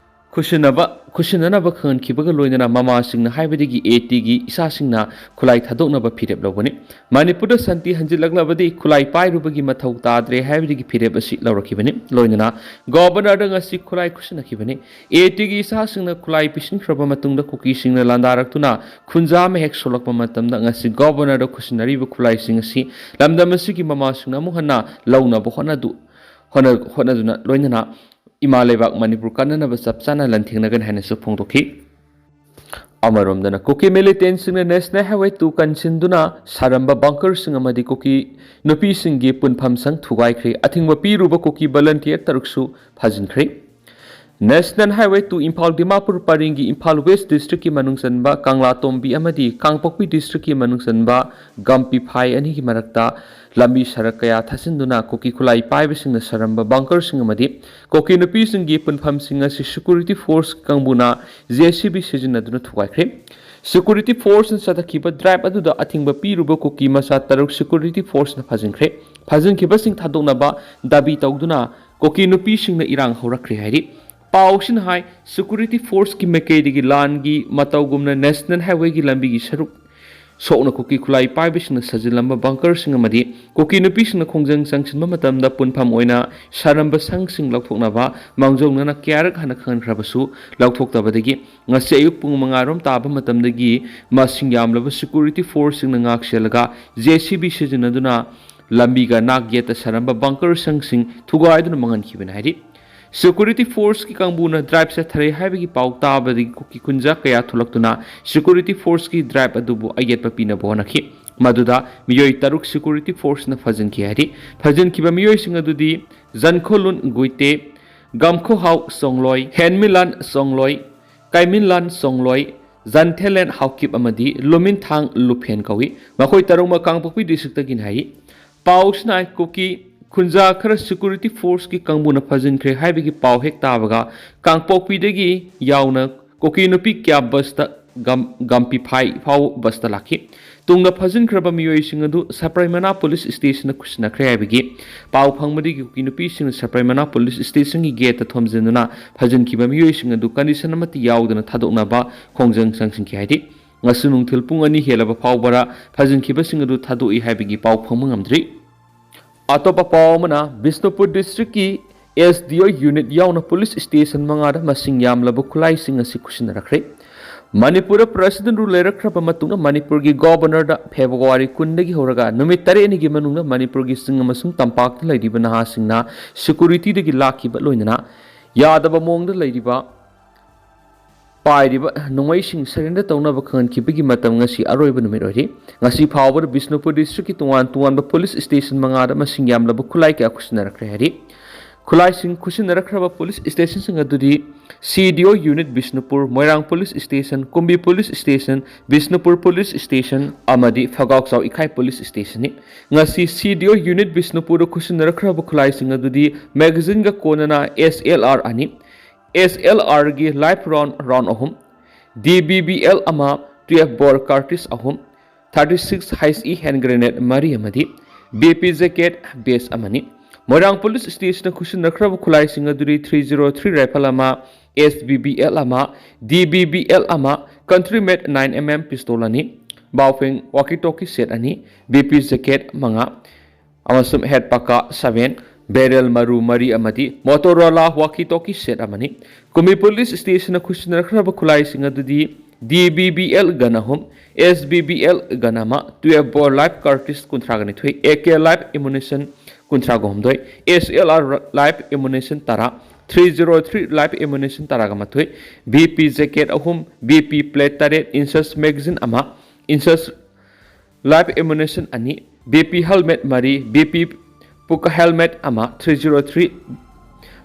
ꯈꯨꯠꯁꯤꯟꯅꯕ ꯈꯨꯠꯁꯤꯟꯅꯅꯕ ꯈꯪꯍꯟꯈꯤꯕꯒ ꯂꯣꯏꯅꯅ ꯃꯃꯥꯁꯤꯡꯅ ꯍꯥꯏꯕꯗꯒꯤ ꯑꯦ ꯇꯤꯒꯤ ꯏꯆꯥꯁꯤꯡꯅ ꯈꯨꯠꯂꯥꯏ ꯊꯥꯗꯣꯛꯅꯕ ꯐꯤꯔꯦꯞ ꯂꯧꯕꯅꯤ꯫ ꯃꯅꯤꯄꯨꯔꯗ ꯁꯥꯟꯇꯤ ꯍꯟꯖꯤꯜꯂꯛꯂꯕꯗꯤ ꯈꯨꯠꯂꯥꯏ ꯄꯥꯏꯔꯨꯕꯒꯤ ꯃꯊꯧ ꯇꯥꯗ꯭ꯔꯦ ꯍꯥꯏꯕꯗꯒꯤ ꯐꯤꯔꯦꯞ ꯑꯁꯤ ꯂꯧꯔꯛꯈꯤꯕꯅꯤ꯫ ꯂꯣꯏꯅꯅ ꯒꯣꯕꯔꯅꯔꯗ ꯉꯁꯤ ꯈꯨꯠꯂꯥꯏ ꯈꯨꯠꯁꯤꯟꯅꯈꯤꯕꯅꯤ꯫ ꯑꯦ ꯇꯤꯒꯤ ꯏꯆꯥꯁꯤꯡꯅ ꯈꯨꯠꯂꯥꯏ ꯄꯤꯁꯤꯟꯈ꯭ꯔꯕ ꯃꯇꯨꯡꯗ ꯀꯨꯀꯤꯁꯤꯡꯅ ꯂꯥꯟꯗꯥꯔꯛꯇꯨꯅ ꯈꯨꯟꯖꯥ ꯑꯃ ꯍꯦꯛ ꯁꯣꯛꯂꯛꯄ ꯃꯇꯝꯗ ꯉꯁꯤ ꯒꯣꯕꯔꯅꯔꯗ ꯈꯨꯠꯁꯤꯟꯅꯔꯤꯕ ꯈꯨꯠꯂꯥꯏꯁꯤꯡ ꯑꯁꯤ ꯂꯝꯗꯝ ꯑꯁꯤꯒꯤ ꯃꯃꯥꯁꯤꯡꯅ ꯑꯃꯨꯛ ꯍꯟꯅ ꯂꯧꯅꯕ ꯍꯣꯠꯅꯗꯨ ꯍꯣꯠꯅ- ꯍꯣꯠꯅꯗꯨꯅ ꯂꯣꯏꯅꯅ ꯏꯃꯥ ꯂꯩꯕꯥꯛ ꯃꯅꯤꯄꯨꯔ ꯀꯟꯅꯅꯕ ꯆꯞ ꯆꯥꯅ ꯂꯥꯟꯊꯦꯡꯅꯒꯅꯤ ꯍꯥꯏꯅꯁꯨ ꯐꯣꯡꯗꯣꯛꯈꯤ꯫ ꯑꯃꯔꯣꯝꯗꯅ ꯀꯨꯀꯤ ꯃꯤꯂꯤꯇꯦꯟꯁꯤꯡꯅ ꯅꯦꯁꯅꯦꯜ ꯍꯥꯏꯋꯦ ꯇꯨ ꯀꯟꯁꯤꯟꯗꯨꯅ ꯁꯥꯔꯝꯕ ꯕꯪꯀꯔꯁꯤꯡ ꯑꯃꯗꯤ ꯀꯨꯀꯤ ꯅꯨꯄꯤꯁꯤꯡꯒꯤ ꯄꯨꯟꯐꯝ ꯁꯪ ꯊꯨꯒꯥꯏꯈ꯭ꯔꯦ꯫ ꯑꯊꯤꯡꯕ ꯄꯤꯔꯨꯕ ꯀꯨꯀꯤ ꯚꯣꯂꯟꯇꯤꯌꯔ ꯇꯔꯨꯛꯁꯨ ꯐꯥꯖꯤꯟꯈ꯭ꯔꯦ꯫ National highway two Imphal Dimapur ꯄꯔꯤꯡꯒꯤ ꯏꯝꯐꯥꯜ ꯋꯦꯁ ꯗꯤꯁꯇ꯭ꯔꯤꯛꯀꯤ ꯃꯅꯨꯡ ꯆꯟꯕ ꯀꯪꯂꯥꯇꯣꯝꯕꯤ ꯑꯃꯗꯤ ꯀꯥꯡꯄꯣꯛꯄꯤ ꯗꯤꯁꯇ꯭ꯔꯤꯛꯀꯤ ꯃꯅꯨꯡ ꯆꯟꯕ ꯒꯝꯄꯤꯐꯥꯏ ꯑꯅꯤꯒꯤ ꯃꯔꯛꯇ ꯂꯝꯕꯤ ꯁꯔꯛ ꯀꯌꯥ ꯊꯥꯖꯤꯟꯗꯨꯅ ꯀꯨꯀꯤ ꯈꯨꯠꯂꯥꯏ ꯄꯥꯏꯕꯁꯤꯡꯅ ꯁꯥꯔꯝꯕ ꯕꯪꯀꯔꯁꯤꯡ ꯑꯃꯗꯤ ꯀꯨꯀꯤ ꯅꯨꯄꯤꯁꯤꯡꯒꯤ ꯄꯨꯟꯐꯝꯁꯤꯡ ꯑꯁꯤ ꯁꯦꯀ꯭ꯌꯨꯔꯤꯇꯤ ꯐꯣꯔꯁ ꯀꯥꯡꯕꯨꯅ ꯖꯦ ꯁꯤ ꯕꯤ ꯁꯤꯖꯤꯟꯅꯗꯨꯅ ꯊꯨꯒꯥꯏꯈ꯭ꯔꯦ꯫ ꯁꯦꯀ꯭ꯌꯨꯔꯤꯇꯤ ꯐꯣꯔꯁꯅ ꯆꯠꯊꯈꯤꯕ ꯗ꯭ꯔꯥꯏꯚ ꯑꯗꯨꯗ ꯑꯊꯤꯡꯕ ꯄꯤꯔꯨꯕ ꯀꯨꯀꯤ ꯃꯆꯥ ꯇꯔꯨꯛ ꯁꯦꯀ꯭ꯌꯨꯔꯤꯇꯤ ꯐꯣꯔꯁꯅ ꯐꯥꯖꯤꯟꯈ꯭ꯔꯦ꯫ ꯐꯥꯖꯤꯟꯈꯤꯕꯁꯤꯡ ꯊꯥꯗꯣꯛꯅꯕ ꯗꯥꯕꯤ ꯇꯧꯗꯨꯅ ꯀꯨꯀꯤ ꯅꯨꯄꯤꯁꯤꯡꯅ ꯏꯔꯥꯡ ꯍꯧꯔꯛꯈ꯭ꯔꯦ ꯍꯥꯏꯔꯤ꯫ ꯄꯥꯎꯁꯤꯅ ꯍꯥꯏ, ꯁꯦꯀ꯭ꯌꯨꯔꯤꯇꯤ ꯐꯣꯔꯁꯀꯤ ꯃꯥꯏꯀꯩꯗꯒꯤ ꯂꯥꯟꯒꯤ ꯃꯇꯧꯒꯨꯝꯅ ꯅꯦꯁꯅꯦꯜ ꯍꯥꯏꯋꯦꯒꯤ ꯂꯝꯕꯤꯒꯤ ꯁꯔꯨꯛ ꯁꯣꯛꯅ ꯀꯨꯀꯤ ꯈꯨꯠꯂꯥꯏ ꯄꯥꯏꯕꯁꯤꯡꯅ ꯁꯥꯖꯤꯜꯂꯝꯕ ꯕꯪꯀꯔꯁꯤꯡ ꯑꯃꯗꯤ ꯀꯨꯀꯤ ꯅꯨꯄꯤꯁꯤꯡꯅ ꯈꯣꯡꯖꯪ ꯆꯪꯁꯤꯟꯕ ꯃꯇꯝꯗ ꯄꯨꯟꯐꯝ ꯑꯣꯏꯅ ꯁꯥꯔꯝꯕ ꯁꯪꯁꯤꯡ ꯂꯧꯊꯣꯛꯅꯕ ꯃꯥꯡꯖꯧꯅꯅ ꯀꯌꯥꯔꯛ ꯍꯥꯟꯅ ꯈꯪꯍꯟꯈ꯭ꯔꯕꯁꯨ ꯂꯧꯊꯣꯛꯇꯕꯗꯒꯤ ꯉꯁꯤ ꯑꯌꯨꯛ ꯄꯨꯡ ꯃꯉꯥ ꯔꯣꯝ ꯇꯥꯕ ꯃꯇꯝꯗꯒꯤ ꯃꯁꯤꯡ ꯌꯥꯝꯂꯕ ꯁꯦꯀ꯭ꯌꯨꯔꯤꯇꯤ ꯐꯣꯔꯁꯁꯤꯡꯅ ꯉꯥꯛ ꯁꯦꯜꯂꯒ ꯖꯦ ꯁꯤ ꯕꯤ ꯁꯤꯖꯤꯟꯅꯗꯨꯅ ꯂꯝꯕꯤꯒ ꯅꯥꯛ ꯌꯦꯠꯇ ꯁꯥꯔꯝꯕ ꯕꯪꯀꯔ ꯁꯪꯁꯤꯡ ꯊꯨꯒꯥꯏꯗꯨꯅ ꯃꯥꯡꯍꯟꯈꯤꯕꯅꯤ ꯍꯥꯏꯔꯤ꯫ ꯁꯦꯀ꯭ꯌꯨꯔꯤꯇꯤ ꯐꯣꯔꯁꯀꯤ ꯀꯥꯡꯕꯨꯅ ꯗ꯭ꯔꯥꯏꯚ ꯆꯠꯊꯔꯦ ꯍꯥꯏꯕꯒꯤ ꯄꯥꯎ ꯇꯥꯕꯗꯒꯤ ꯀꯨꯀꯤ ꯈꯨꯟꯖꯥ ꯀꯌꯥ ꯊꯣꯛꯂꯛꯇꯨꯅ ꯁꯦꯀ꯭ꯌꯨꯔꯤꯇꯤ ꯐꯣꯔꯁꯀꯤ ꯗ꯭ꯔꯥꯏꯚ ꯑꯗꯨꯕꯨ ꯑꯌꯦꯠꯄ ꯄꯤꯅꯕ ꯍꯣꯠꯅꯈꯤ꯫ ꯃꯗꯨꯗ ꯃꯤꯑꯣꯏ ꯇꯔꯨꯛ ꯁꯦꯀ꯭ꯌꯨꯔꯤꯇꯤ ꯐꯣꯔꯁꯅ ꯐꯥꯖꯤꯟꯈꯤ ꯍꯥꯏꯔꯤ꯫ ꯐꯥꯖꯤꯟꯈꯤꯕ ꯃꯤꯑꯣꯏꯁꯤꯡ ꯑꯗꯨꯗꯤ ꯖꯟꯈꯣꯂꯨꯟ ꯒꯨꯏꯇꯦ, ꯒꯝꯈꯣꯍꯥꯎ ꯁꯣꯡꯂꯣꯏ, ꯍꯦꯟꯃꯤꯂꯥꯟ ꯁꯣꯡꯂꯣꯏ, ꯀꯥꯏꯃꯤꯟꯂꯥꯟ ꯁꯣꯡꯂꯣꯏ, ꯖꯟꯊꯦꯂꯦꯟ ꯍꯥꯎꯀꯤꯞ ꯑꯃꯗꯤ ꯂꯨꯃꯤꯟꯊꯥꯡ ꯂꯨꯐꯦꯟ ꯀꯧꯏ꯫ ꯃꯈꯣꯏ ꯇꯔꯨꯛꯃꯛ ꯀꯥꯡꯄꯣꯛꯄꯤ ꯗꯤꯁꯇ꯭ꯔꯤꯛꯇꯒꯤꯅꯤ ꯍꯥꯏꯔꯤ꯫ ꯄꯥꯎꯁꯤꯅ ꯍꯥꯏ, ꯀꯨꯀꯤ ꯈꯨꯟꯖꯥ ꯈꯔ ꯁꯦꯀ꯭ꯌꯨꯔꯤꯇꯤ ꯐꯣꯔꯁꯀꯤ ꯀꯥꯡꯕꯨꯅ ꯐꯥꯖꯤꯟꯈ꯭ꯔꯦ ꯍꯥꯏꯕꯒꯤ ꯄꯥꯎ ꯍꯦꯛ ꯇꯥꯕꯒ ꯀꯥꯡꯄꯣꯛꯄꯤꯗꯒꯤ ꯌꯥꯎꯅ ꯀꯨꯀꯤ ꯅꯨꯄꯤ ꯀꯌꯥ ꯕꯁꯇ ꯒꯝ-, ꯒꯝꯄꯤꯐꯥꯏ ꯐꯥꯎ ꯕꯁꯇ ꯂꯥꯛꯈꯤ꯫ ꯇꯨꯡꯗ ꯐꯥꯖꯤꯟꯈ꯭ꯔꯕ ꯃꯤꯑꯣꯏꯁꯤꯡ ꯑꯗꯨ ꯁꯄ꯭ꯔꯩꯃꯅꯥ ꯄꯨꯂꯤꯁ ꯁ꯭ꯇꯦꯁꯟꯗ ꯈꯨꯠꯁꯤꯟꯅꯈ꯭ꯔꯦ ꯍꯥꯏꯕꯒꯤ ꯄꯥꯎ ꯐꯪꯕꯗꯒꯤ ꯀꯨꯀꯤ ꯅꯨꯄꯤꯁꯤꯡꯅ ꯁꯄ꯭ꯔꯩꯃꯅꯥ ꯄꯨꯂꯤꯁ ꯁ꯭ꯇꯦꯁꯟꯒꯤ ꯒꯦꯠꯇ ꯊꯣꯝꯖꯤꯟꯗꯨꯅ ꯐꯥꯖꯤꯟꯈꯤꯕ ꯃꯤꯑꯣꯏꯁꯤꯡ ꯑꯗꯨ ꯀꯟꯗꯤꯁꯟ ꯑꯃꯠꯇ ꯌꯥꯎꯗꯅ ꯊꯥꯗꯣꯛꯅꯕ ꯈꯣꯡꯖꯪ ꯆꯪꯁꯤꯟꯈꯤ ꯍꯥꯏꯗꯤ ꯉꯁꯤ ꯅꯨꯡꯊꯤꯜ ꯄꯨꯡ ꯑꯅꯤ ꯍꯦꯜꯂꯕ ꯐꯥꯎꯕꯗ ꯐꯥꯖꯤꯟꯈꯤꯕꯁꯤꯡ ꯑꯗꯨ ꯊꯥꯗꯣꯛꯏ ꯍꯥꯏꯕꯒꯤ ꯄꯥꯎ ꯐꯪꯕ ꯉꯝꯗ꯭ꯔꯤ꯫ ꯑꯇꯣꯞꯄ ꯄꯥꯎ ꯑꯃꯅ, ꯕꯤꯁꯅꯨꯄꯨꯔ ꯗꯤꯁꯇ꯭ꯔꯤꯛꯀꯤ ꯑꯦꯁ ꯗꯤ ꯑꯣ ꯌꯨꯅꯤꯠ ꯌꯥꯎꯅ ꯄꯨꯂꯤꯁ ꯁ꯭ꯇꯦꯁꯟ ꯃꯉꯥꯗ ꯃꯁꯤꯡ ꯌꯥꯝꯂꯕ ꯈꯨꯠꯂꯥꯏꯁꯤꯡ ꯑꯁꯤ ꯈꯨꯠꯁꯤꯟꯅꯔꯛꯈ꯭ꯔꯦ꯫ ꯃꯅꯤꯄꯨꯔꯗ ꯄ꯭ꯔꯦꯁꯤꯗꯦꯟꯠ ꯔꯨꯜ ꯂꯩꯔꯛꯈ꯭ꯔꯕ ꯃꯇꯨꯡꯗ ꯃꯅꯤꯄꯨꯔꯒꯤ ꯒꯣꯕꯔꯅꯔꯗ ꯐꯦꯕ꯭ꯔꯨꯋꯥꯔꯤ ꯀꯨꯟꯗꯒꯤ ꯍꯧꯔꯒ ꯅꯨꯃꯤꯠ ꯇꯔꯦꯠꯅꯤꯒꯤ ꯃꯅꯨꯡꯗ ꯃꯅꯤꯄꯨꯔꯒꯤ ꯆꯤꯡ ꯑꯃꯁꯨꯡ ꯇꯝꯄꯥꯛꯇ ꯂꯩꯔꯤꯕ ꯅꯍꯥꯁꯤꯡꯅ ꯁꯦꯀ꯭ꯌꯨꯔꯤꯇꯤꯗꯒꯤ ꯂꯥꯛꯈꯤꯕ ꯂꯣꯏꯅꯅ ꯌꯥꯗꯕ ꯃꯑꯣꯡꯗ ꯂꯩꯔꯤꯕ ꯄꯥꯏꯔꯤꯕ ꯅꯣꯡꯃꯩꯁꯤꯡ ꯁꯔꯦꯟꯗꯔ ꯇꯧꯅꯕ ꯈꯪꯍꯟꯈꯤꯕꯒꯤ ꯃꯇꯝ ꯉꯁꯤ ꯑꯔꯣꯏꯕ ꯅꯨꯃꯤꯠ ꯑꯣꯏꯔꯤ꯫ ꯉꯁꯤ ꯐꯥꯎꯕꯗ ꯕꯤꯁꯅꯨꯄꯨꯔ ꯗꯤꯁꯇ꯭ꯔꯤꯛꯀꯤ ꯇꯣꯉꯥꯟ ꯇꯣꯉꯥꯟꯕ ꯄꯨꯂꯤꯁ ꯁ꯭ꯇꯦꯁꯟ ꯃꯉꯥꯗ ꯃꯁꯤꯡ ꯌꯥꯝꯂꯕ ꯈꯨꯠꯂꯥꯏ ꯀꯌꯥ ꯈꯨꯠꯁꯤꯟꯅꯔꯛꯈ꯭ꯔꯦ ꯍꯥꯏꯔꯤ꯫ ꯈꯨꯠꯂꯥꯏꯁꯤꯡ ꯈꯨꯠꯁꯤꯟꯅꯔꯛꯈ꯭ꯔꯕ ꯄꯨꯂꯤꯁ ꯁ꯭ꯇꯦꯁꯟꯁꯤꯡ ꯑꯗꯨꯗꯤ C D O unit Bishnupur, Moirang police station, Kumbi police station, Bishnupur police station ꯑꯃꯗꯤ ꯐꯒꯥꯎꯆꯥꯎ ꯏꯈꯥꯏ ꯄꯨꯂꯤꯁ ꯁ꯭ꯇꯦꯁꯟꯅꯤ꯫ ꯉꯁꯤ ꯁꯤ ꯗꯤ ꯑꯣ ꯌꯨꯅꯤꯠ ꯕꯤꯁꯅꯨꯄꯨꯔꯗ ꯈꯨꯠꯁꯤꯟꯅꯔꯛꯈ꯭ꯔꯕ ꯈꯨꯠꯂꯥꯏꯁꯤꯡ ꯑꯗꯨꯗꯤ ꯃꯦꯒꯥꯖꯤꯟꯒ ꯀꯣꯟꯅꯅ ꯑꯦꯁ ꯑꯦꯜ ꯑꯥꯔ ꯑꯅꯤ, ꯑꯦꯁ ꯑꯦꯜ ꯑꯥꯔꯒꯤ ꯂꯥꯏꯐ ꯔꯥꯎꯟ, ꯔꯥꯎꯟ ꯑꯍꯨꯝ, ꯗꯤ ꯕꯤ ꯕꯤ ꯑꯦꯜ ꯑꯃ, ꯇꯨꯌꯦꯜꯐ ꯕꯣꯔ ꯀꯥꯔꯇ꯭ꯔꯤꯖ ꯑꯍꯨꯝ, thirty six H E hand grenade ꯃꯔꯤ ꯑꯃꯗꯤ ꯕꯤ ꯄꯤ ꯖꯦꯀꯦꯠ ꯕꯦꯁ ꯑꯃꯅꯤ꯫ ꯃꯣꯏꯔꯥꯡ ꯄꯨꯂꯤꯁ ꯁ꯭ꯇꯦꯁꯟꯅ ꯈꯨꯠꯁꯤꯟꯅꯈ꯭ꯔꯕ ꯈꯨꯠꯂꯥꯏꯁꯤꯡ ꯑꯗꯨꯗꯤ ꯊ꯭ꯔꯤ ꯖꯤꯔꯣ ꯊ꯭ꯔꯤ ꯔꯥꯏꯐꯜ ꯑꯃ, ꯑꯦꯁ ꯕꯤ ꯕꯤ ꯑꯦꯜ ꯑꯃ, ꯗꯤ ꯕꯤ ꯕꯤ ꯑꯦꯜ ꯑꯃ, ꯀꯟꯇ꯭ꯔꯤ ꯃꯦꯠ ꯅꯥꯏꯟ ꯑꯦꯝ ꯑꯦꯝ ꯄꯤꯁꯇꯣꯜ ꯑꯅꯤ, ꯕꯥꯎꯐꯦꯡ ꯋꯥꯀꯤ ꯇꯣꯀꯤ ꯁꯦꯠ ꯑꯅꯤ, ꯕꯤ ꯄꯤ ꯖꯦꯀꯦꯠ ꯃꯉꯥ, ꯑꯃꯁꯨꯡ ꯍꯦꯠ ꯄꯀꯥ ꯁꯚꯦꯟ, ꯕꯦꯔꯦꯜ ꯃꯔꯨ ꯃꯔꯤ ꯑꯃꯗꯤ ꯃꯣꯇꯣꯔꯣꯂꯥ ꯋꯥꯀꯤ ꯇꯣꯀꯤ ꯁꯦꯠ ꯑꯃꯅꯤ꯫ ꯀꯨꯝꯕꯤ ꯄꯨꯂꯤꯁ ꯁ꯭ꯇꯦꯁꯟꯅ ꯈꯨꯠꯁꯤꯟꯅꯔꯛꯈ꯭ꯔꯕ ꯈꯨꯠꯂꯥꯏꯁꯤꯡ ꯑꯗꯨꯗꯤ D B B L gun ꯑꯍꯨꯝ, S B B L gun ꯑꯃ, ꯇꯨꯌꯦꯜꯐ ꯕꯣꯔ ꯂꯥꯏꯐ ꯀꯥꯔꯇ꯭ꯔꯤꯖ ꯀꯨꯟꯊ꯭ꯔꯥꯒ ꯅꯤꯊꯣꯏ, ꯑꯦ ꯀꯦ ꯂꯥꯏꯐ ꯑꯦꯃꯨꯅꯤꯁꯟ ꯀꯨꯟꯊ꯭ꯔꯥꯒ ꯍꯨꯝꯗꯣꯏ, ꯑꯦꯁ ꯑꯦꯜ ꯑꯥꯔ ꯂꯥꯏꯐ ꯑꯦꯃꯨꯅꯤꯁꯟ ꯇꯔꯥ, ꯊ꯭ꯔꯤ ꯖꯤꯔꯣ ꯊ꯭ꯔꯤ ꯂꯥꯏꯐ ꯑꯦꯃꯨꯅꯤꯁꯟ ꯇꯔꯥꯒ ꯃꯥꯊꯣꯏ, ꯕꯤ ꯄꯤ ꯖꯦꯀꯦꯠ ꯑꯍꯨꯝ, ꯕꯤ ꯄꯤ ꯄ꯭ꯂꯦꯠ ꯇꯔꯦꯠ, ꯏꯟꯁꯁ ꯃꯦꯒꯥꯖꯤꯟ ꯑꯃ, ꯏꯟꯁꯁ ꯂꯥꯏꯐ ꯑꯦꯃꯨꯅꯤꯁꯟ ꯑꯅꯤ, ꯕꯤ ꯄꯤ ꯍꯦꯜꯃꯦꯠ ꯃꯔꯤ, ꯕꯤ ꯄꯤ ꯄꯨꯀ ꯍꯦꯜꯃꯦꯠ ꯑꯃ, ꯊ꯭ꯔꯤ ꯖꯤꯔꯣ ꯊ꯭ꯔꯤ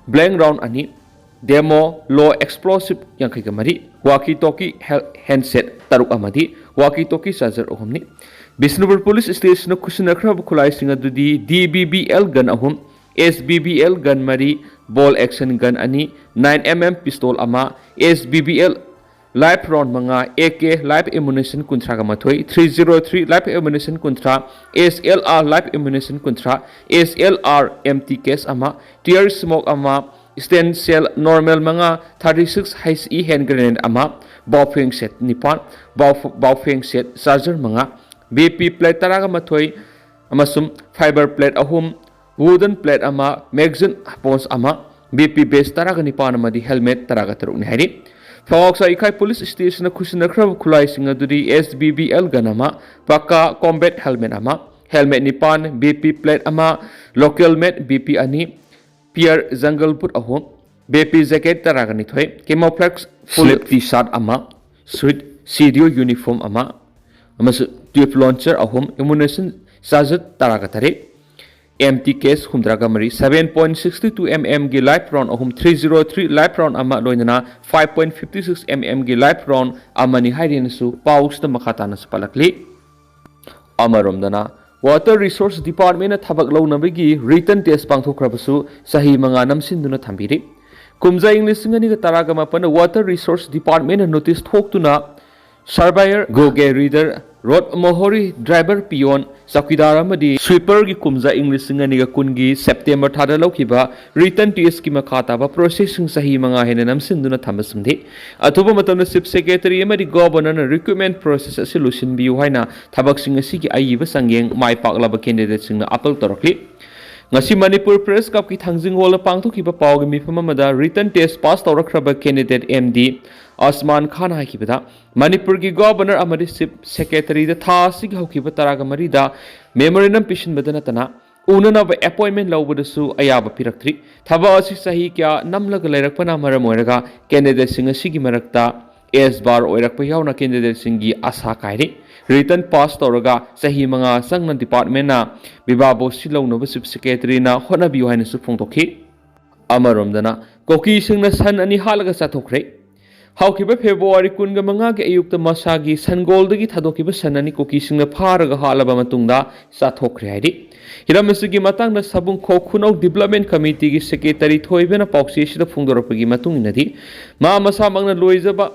ꯕ꯭ꯂꯦꯡ ꯔꯥꯎꯟ ꯑꯅꯤ, ꯗꯦꯃꯣ ꯂꯣ ꯑꯦꯛꯁꯄ꯭ꯂꯣꯁꯤꯞ ꯌꯥꯡꯈꯩꯒ ꯃꯔꯤ, ꯋꯥꯀꯤ ꯇꯣꯀꯤ ꯍꯦꯜ-, ꯍꯦꯟꯁꯦꯠ ꯇꯔꯨꯛ ꯑꯃꯗꯤ ꯋꯥꯀꯤ ꯇꯣꯀꯤ ꯆꯥꯔꯖꯔ ꯑꯍꯨꯝꯅꯤ꯫ ꯕꯤꯁꯅꯨꯄꯨꯔ ꯄꯨꯂꯤꯁ ꯁ꯭ꯇꯦꯁꯟꯅ ꯈꯨꯠꯁꯤꯟꯅꯈ꯭ꯔꯕ ꯈꯨꯠꯂꯥꯏꯁꯤꯡ ꯑꯗꯨꯗꯤ D B B L gun ꯑꯍꯨꯝ, S B B L gun ꯃꯔꯤ, ꯕꯣꯜ ꯑꯦꯛꯁꯟ ꯒꯟ ꯑꯅꯤ, ꯅꯥꯏꯟ ꯑꯦꯝ ꯑꯦꯝ ꯄꯤꯁꯇꯣꯜ ꯑꯃ, S B B L Live round ꯃꯉꯥ, AK live ammunition ꯀꯨꯟꯊ꯭ꯔꯥꯒ ꯃꯥꯊꯣꯏ, three zero three live ammunition ꯀꯨꯟꯊ꯭ꯔꯥ, SLR live ammunition ꯀꯨꯟꯊ꯭ꯔꯥ, SLR empty case ꯑꯃ, tear smoke ꯑꯃ, stand shell normal ꯃꯉꯥ, thirty six HE hand grenade ꯑꯃ, Baofeng set ꯅꯤꯄꯥꯟ, Baofeng set charger ꯃꯉꯥ, BP plate ꯇꯔꯥꯒ ꯃꯥꯊꯣꯏ ꯑꯃꯁꯨꯡ fiber plate ꯑꯍꯨꯝ, wooden plate ꯑꯃ, magazine pouch ꯑꯃ, BP vest ꯇꯔꯥꯒ ꯅꯤꯄꯥꯟ ꯑꯃꯗꯤ helmet ꯇꯔꯥꯒ ꯇꯔꯨꯛꯅꯤ ꯍꯥꯏꯔꯤ꯫ ꯐꯥꯎꯁꯥ ꯏꯀꯥꯏ police stationꯅ ꯈꯨꯠꯁꯤꯟꯅꯈ꯭ꯔꯕ ꯈꯨꯠꯂꯥꯏꯁꯤꯡ ꯑꯗꯨꯗꯤ SBBL gun ꯑꯃ, Paka combat helmet ꯑꯃ, helmet ꯅꯤꯄꯥꯟ, BP plate ꯑꯃ, local made BP ꯑꯅꯤ, pair jungle boot ꯑꯍꯨꯝ, BP jacket ꯇꯔꯥꯒ ꯅꯤꯊꯣꯏ, camouflage full sleeve T-shirt ꯑꯃ, suit CDO uniform ꯑꯃ, ꯑꯃꯁꯨꯡ tube launcher ꯑꯍꯨꯝ, ammunition charger ꯇꯔꯥꯒ ꯇꯔꯦꯠ, empty case ꯍꯨꯝꯗ꯭ꯔꯥꯒ ꯃꯔꯤ, seven point six two mmꯒꯤ live round ꯑꯍꯨꯝ, three zero three live round ꯑꯃ, ꯂꯣꯏꯅꯅ five point five six mmꯒꯤ live round ꯑꯃꯅꯤ ꯍꯥꯏꯔꯤꯅꯁꯨ ꯄꯥꯎꯁꯤꯗ ꯃꯈꯥ ꯇꯥꯅꯁꯨ ꯄꯜꯂꯛꯂꯤ꯫ ꯑꯃꯔꯣꯝꯗꯅ, Water Resource Departmentꯅ ꯊꯕꯛ ꯂꯧꯅꯕꯒꯤ written test ꯄꯥꯡꯊꯣꯛꯈ꯭ꯔꯕꯁꯨ ꯆꯍꯤ ꯃꯉꯥ ꯅꯝꯁꯤꯟꯗꯨꯅ ꯊꯝꯕꯤꯔꯤ꯫ ꯀꯨꯝꯖꯥ ꯏꯪ ꯂꯤꯁꯤꯡ ꯑꯅꯤꯒ ꯇꯔꯥꯒ ꯃꯥꯄꯟꯗ Water Resource Departmentꯅ notice ꯊꯣꯛꯇꯨꯅ surveyor, go-getter, road mohori, driver, peon, chowkidar ꯑꯃꯗꯤ sweeperꯒꯤ ꯀꯨꯝꯖꯥ ꯏꯪ ꯂꯤꯁꯤꯡ ꯑꯅꯤꯒ ꯀꯨꯟꯒꯤ September ꯊꯥꯗ ꯂꯧꯈꯤꯕ written testꯀꯤ ꯃꯈꯥ ꯇꯥꯕ processꯁꯤꯡ ꯆꯍꯤ ꯃꯉꯥ ꯍꯦꯟꯅ ꯅꯝꯁꯤꯟꯗꯨꯅ ꯊꯝꯕꯁꯤꯡꯗꯤ ꯑꯊꯨꯕ ꯃꯇꯝꯗ Chief Secretary ꯑꯃꯗꯤ Governorꯅ recruitment process ꯑꯁꯤ ꯂꯣꯏꯁꯤꯟꯕꯤꯌꯨ ꯍꯥꯏꯅ ꯊꯕꯛꯁꯤꯡ ꯑꯁꯤꯒꯤ ꯑꯏꯕ ꯆꯥꯡꯌꯦꯡ ꯃꯥꯏ ꯄꯥꯛꯂꯕ candidateꯁꯤꯡꯅ appeal ꯇꯧꯔꯛꯂꯤ꯫ ꯉꯁꯤ ꯃꯅꯤꯄꯨꯔ Press Clubꯀꯤ ꯊꯥꯡꯖꯤꯡ ꯍꯣꯜꯗ ꯄꯥꯡꯊꯣꯛꯈꯤꯕ ꯄꯥꯎꯒꯤ ꯃꯤꯐꯝ ꯑꯃꯗ written test pass ꯇꯧꯔꯛꯈ꯭ꯔꯕ candidate MD ꯑꯁꯃꯥꯟ ꯈꯥꯟꯅ ꯍꯥꯏꯈꯤꯕꯗ, ꯃꯅꯤꯄꯨꯔꯒꯤ Governorꯅ ꯑꯃꯗꯤ Chief Secretaryꯗ ꯊꯥ ꯑꯁꯤꯒꯤ ꯍꯧꯈꯤꯕ ꯇꯔꯥꯒ ꯃꯔꯤꯗ memorandum ꯄꯤꯁꯤꯟꯕꯗ ꯅꯠꯇꯅ ꯎꯅꯅꯕ appointment ꯂꯧꯕꯗꯁꯨ ꯑꯌꯥꯕ ꯄꯤꯔꯛꯇ꯭ꯔꯤ꯫ ꯊꯕꯛ ꯑꯁꯤ ꯆꯍꯤ ꯀꯌꯥ ꯅꯝꯂꯒ ꯂꯩꯔꯛꯄꯅ ꯃꯔꯝ ꯑꯣꯏꯔꯒ candidateꯁꯤꯡ ꯑꯁꯤꯒꯤ ꯃꯔꯛꯇ age bar ꯑꯣꯏꯔꯛꯄ ꯌꯥꯎꯅ candidateꯁꯤꯡꯒꯤ ꯑꯁꯥ ꯀꯥꯏꯔꯤ꯫ Written pass ꯇꯧꯔꯒ ꯆꯍꯤ ꯃꯉꯥ ꯆꯪꯅ departmentꯅ ꯕꯤꯕꯥ ꯕꯣꯁꯁꯤ ꯂꯧꯅꯕ Chief Secretaryꯅ ꯍꯣꯠꯅꯕꯤꯌꯨ ꯍꯥꯏꯅꯁꯨ ꯐꯣꯡꯗꯣꯛꯈꯤ꯫ ꯑꯃꯔꯣꯝꯗꯅ, ꯀꯨꯀꯤꯁꯤꯡꯅ ꯁꯟ ꯑꯅꯤ ꯍꯥꯠꯂꯒ ꯆꯥꯊꯣꯛꯈ꯭ꯔꯦ꯫ ꯍꯧꯈꯤꯕ February ꯀꯨꯟꯒ ꯃꯉꯥꯒꯤ ꯑꯌꯨꯛꯇ ꯃꯁꯥꯒꯤ ꯁꯟꯒꯣꯜꯗꯒꯤ ꯊꯥꯗꯣꯛꯈꯤꯕ ꯁꯟ ꯑꯅꯤ ꯀꯨꯀꯤꯁꯤꯡꯅ ꯐꯥꯔꯒ ꯍꯥꯠꯂꯕ ꯃꯇꯨꯡꯗ ꯆꯥꯊꯣꯛꯈ꯭ꯔꯦ ꯍꯥꯏꯔꯤ꯫ ꯍꯤꯔꯝ ꯑꯁꯤꯒꯤ ꯃꯇꯥꯡꯗ ꯁꯥꯕꯨꯡ ꯈꯣꯛ ꯈꯨꯅꯧ Development Committeeꯒꯤ Secretary ꯊꯣꯏꯕꯅ ꯄꯥꯎꯆꯦ ꯑꯁꯤꯗ ꯐꯣꯡꯗꯣꯔꯛꯄꯒꯤ ꯃꯇꯨꯡ ꯏꯟꯅꯗꯤ, ꯃꯥ ꯃꯁꯥꯃꯛꯅ ꯂꯣꯏꯖꯕ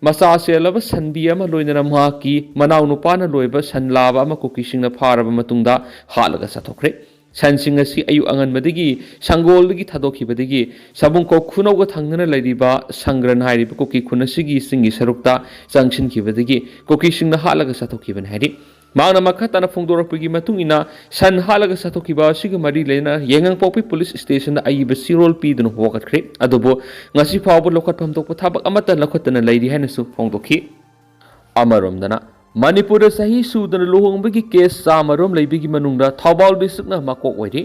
ꯃꯆꯥ ꯆꯦꯜꯂꯕ ꯁꯟꯕꯤ ꯑꯃ ꯂꯣꯏꯅꯅ ꯃꯍꯥꯛꯀꯤ ꯃꯅꯥꯎꯅꯨꯄꯥꯅ ꯂꯣꯏꯕ ꯁꯟ ꯂꯥꯕ ꯑꯃ ꯀꯨꯀꯤꯁꯤꯡꯅ ꯐꯥꯔꯕ ꯃꯇꯨꯡꯗ ꯍꯥꯠꯂꯒ ꯆꯥꯊꯣꯛꯈ꯭ꯔꯦ꯫ ꯁꯟꯁꯤꯡ ꯑꯁꯤ ꯑꯌꯨꯛ ꯑꯉꯟꯕꯗꯒꯤ ꯁꯪꯒꯣꯜꯗꯒꯤ ꯊꯥꯗꯣꯛꯈꯤꯕꯗꯒꯤ ꯁꯕꯨꯡꯈꯣꯛ ꯈꯨꯅꯧꯒ ꯊꯪꯅꯅ ꯂꯩꯔꯤꯕ ꯁꯪꯒ꯭ꯔꯟ ꯍꯥꯏꯔꯤꯕ ꯀꯨꯀꯤ ꯈꯨꯟ ꯑꯁꯤꯒꯤ ꯆꯤꯡꯒꯤ ꯁꯔꯨꯛꯇ ꯆꯪꯁꯤꯟꯈꯤꯕꯗꯒꯤ ꯀꯨꯀꯤꯁꯤꯡꯅ ꯍꯥꯠꯂꯒ ꯆꯥꯊꯣꯛꯈꯤꯕꯅꯤ ꯍꯥꯏꯔꯤ꯫ ꯃꯍꯥꯛꯅ ꯃꯈꯥ ꯇꯥꯅ ꯐꯣꯡꯗꯣꯔꯛꯄꯒꯤ ꯃꯇꯨꯡ ꯏꯟꯅ, ꯁꯟ ꯍꯥꯠꯂꯒ ꯆꯥꯊꯣꯛꯈꯤꯕ ꯑꯁꯤꯒ ꯃꯔꯤ ꯂꯩꯅꯅ ꯌꯥꯏꯉꯪꯄꯣꯛꯄꯤ ꯄꯨꯂꯤꯁ ꯁ꯭ꯇꯦꯁꯟꯗ ꯑꯏꯕ ꯆꯦꯔꯣꯜ ꯄꯤꯗꯨꯅ ꯋꯥꯀꯠꯈ꯭ꯔꯦ꯫ ꯑꯗꯨꯕꯨ ꯉꯁꯤ ꯐꯥꯎꯕ ꯂꯧꯈꯠꯐꯝ ꯊꯣꯛꯄ ꯊꯕꯛ ꯑꯃꯠꯇ ꯂꯧꯈꯠꯇꯅ ꯂꯩꯔꯤ ꯍꯥꯏꯅꯁꯨ ꯐꯣꯡꯗꯣꯛꯈꯤ꯫ ꯑꯃꯔꯣꯝꯗꯅ, ꯃꯅꯤꯄꯨꯔꯗ ꯆꯍꯤ ꯁꯨꯗꯅ ꯂꯨꯍꯣꯡꯕꯒꯤ ꯀꯦꯁ ꯆꯥꯃꯔꯣꯝ ꯂꯩꯕꯒꯤ ꯃꯅꯨꯡꯗ ꯊꯧꯕꯥꯜ ꯗꯤꯁꯇ꯭ꯔꯤꯛꯅ ꯃꯀꯣꯛ ꯑꯣꯏꯔꯤ꯫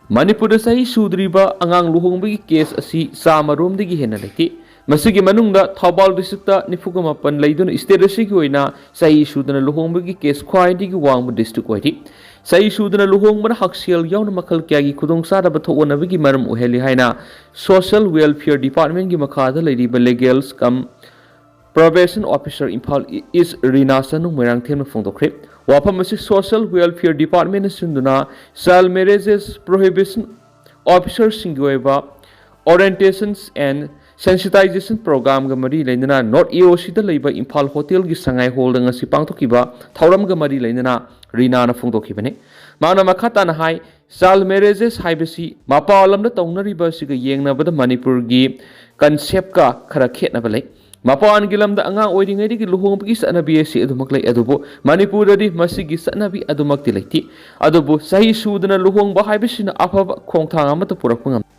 ꯃꯅꯤꯄꯨꯔꯗ ꯆꯍꯤ ꯁꯨꯗ꯭ꯔꯤꯕ ꯑꯉꯥꯡ ꯂꯨꯍꯣꯡꯕꯒꯤ ꯀꯦꯁ ꯑꯁꯤ ꯆꯥꯃꯔꯣꯝꯗꯒꯤ ꯍꯦꯟꯅ ꯂꯩꯇꯦ꯫ ꯃꯁꯤꯒꯤ ꯃꯅꯨꯡꯗ ꯊꯧꯕꯥꯜ ꯗꯤꯁꯇ꯭ꯔꯤꯛꯇ ꯅꯤꯐꯨꯒ ꯃꯥꯄꯟ ꯂꯩꯗꯨꯅ ꯁ꯭ꯇꯦꯠ ꯑꯁꯤꯒꯤ ꯑꯣꯏꯅ ꯆꯍꯤ ꯁꯨꯗꯅ ꯂꯨꯍꯣꯡꯕꯒꯤ ꯀꯦꯁ ꯈ꯭ꯋꯥꯏꯗꯒꯤ ꯋꯥꯡꯕ ꯗꯤꯁꯇ꯭ꯔꯤꯛ ꯑꯣꯏꯔꯤ꯫ ꯆꯍꯤ ꯁꯨꯗꯅ ꯂꯨꯍꯣꯡꯕꯅ ꯍꯛꯁꯦꯜ ꯌꯥꯎꯅ ꯃꯈꯜ ꯀꯌꯥꯒꯤ ꯈꯨꯗꯣꯡꯆꯥꯗꯕ ꯊꯣꯛꯍꯟꯅꯕꯒꯤ ꯃꯔꯝ ꯑꯣꯏꯍꯜꯂꯤ ꯍꯥꯏꯅ ꯁꯣꯁꯤꯌꯦꯜ ꯋꯦꯜꯐꯤꯌꯔ ꯗꯤꯄꯥꯔꯠꯃꯦꯟꯒꯤ ꯃꯈꯥꯗ ꯂꯩꯔꯤꯕ ꯂꯤꯒꯦꯜꯁ ꯀꯝ ꯄ꯭ꯔꯣꯕꯦꯁꯟ ꯑꯣꯐꯤꯁꯔ ꯏꯝꯐꯥꯜ ꯏꯁ ꯔꯤꯅꯥ ꯆꯅꯨ ꯃꯣꯏꯔꯥꯡꯊꯦꯝꯅ ꯐꯣꯡꯗꯣꯛꯈ꯭ꯔꯦ꯫ ꯋꯥꯐꯝ ꯑꯁꯤ ꯁꯣꯁꯤꯌꯦꯜ ꯋꯦꯜꯐꯤꯌꯔ ꯗꯤꯄꯥꯔꯠꯃꯦꯟꯅ ꯁꯤꯟꯗꯨꯅ ꯆꯥꯏꯜ ꯃꯦꯔꯦꯖꯦꯁ ꯄ꯭ꯔꯣꯍꯤꯕꯤꯁꯟ ꯑꯣꯐꯤꯁꯔꯁꯤꯡꯒꯤ ꯑꯣꯏꯕ Orientations and Sensitization Programꯒ ꯃꯔꯤ ꯂꯩꯅꯅ ꯅꯣꯔꯠ ꯏ ꯑꯣ ꯁꯤꯗ ꯂꯩꯕ ꯏꯝꯐꯥꯜ ꯍꯣꯇꯦꯜꯒꯤ ꯁꯉꯥꯏ ꯍꯣꯜꯗ ꯉꯁꯤ ꯄꯥꯡꯊꯣꯛꯈꯤꯕ ꯊꯧꯔꯝꯒ ꯃꯔꯤ ꯂꯩꯅꯅ ꯔꯤꯅꯥꯅ ꯐꯣꯡꯗꯣꯛꯈꯤꯕꯅꯤ꯫ ꯃꯍꯥꯛꯅ ꯃꯈꯥ ꯇꯥꯅ ꯍꯥꯏ, ꯆꯥꯏꯜ ꯃꯦꯔꯦꯖꯦꯁ ꯍꯥꯏꯕꯁꯤ ꯃꯄꯥꯟ ꯂꯝꯗ ꯇꯧꯅꯔꯤꯕ ꯑꯁꯤꯒ ꯌꯦꯡꯅꯕꯗ ꯃꯅꯤꯄꯨꯔꯒꯤ ꯀꯟꯁꯦꯞꯀ ꯈꯔ ꯈꯦꯠꯅꯕ ꯂꯩ꯫ ꯃꯄꯥꯟꯒꯤ ꯂꯝꯗ ꯑꯉꯥꯡ ꯑꯣꯏꯔꯤꯉꯩꯗꯒꯤ ꯂꯨꯍꯣꯡꯕꯒꯤ ꯆꯠꯅꯕꯤ ꯑꯁꯤ ꯑꯗꯨꯃꯛ ꯂꯩ, ꯑꯗꯨꯕꯨ ꯃꯅꯤꯄꯨꯔꯗꯗꯤ ꯃꯁꯤꯒꯤ ꯆꯠꯅꯕꯤ ꯑꯗꯨꯃꯛꯇꯤ ꯂꯩꯇꯦ꯫ ꯑꯗꯨꯕꯨ ꯆꯍꯤ ꯁꯨꯗꯅ ꯂꯨꯍꯣꯡꯕ ꯍꯥꯏꯕꯁꯤꯅ ꯑꯐꯕ ꯈꯣꯡꯊꯥꯡ ꯑꯃꯠꯇ ꯄꯨꯔꯛꯄ ꯉꯝꯗꯦ꯫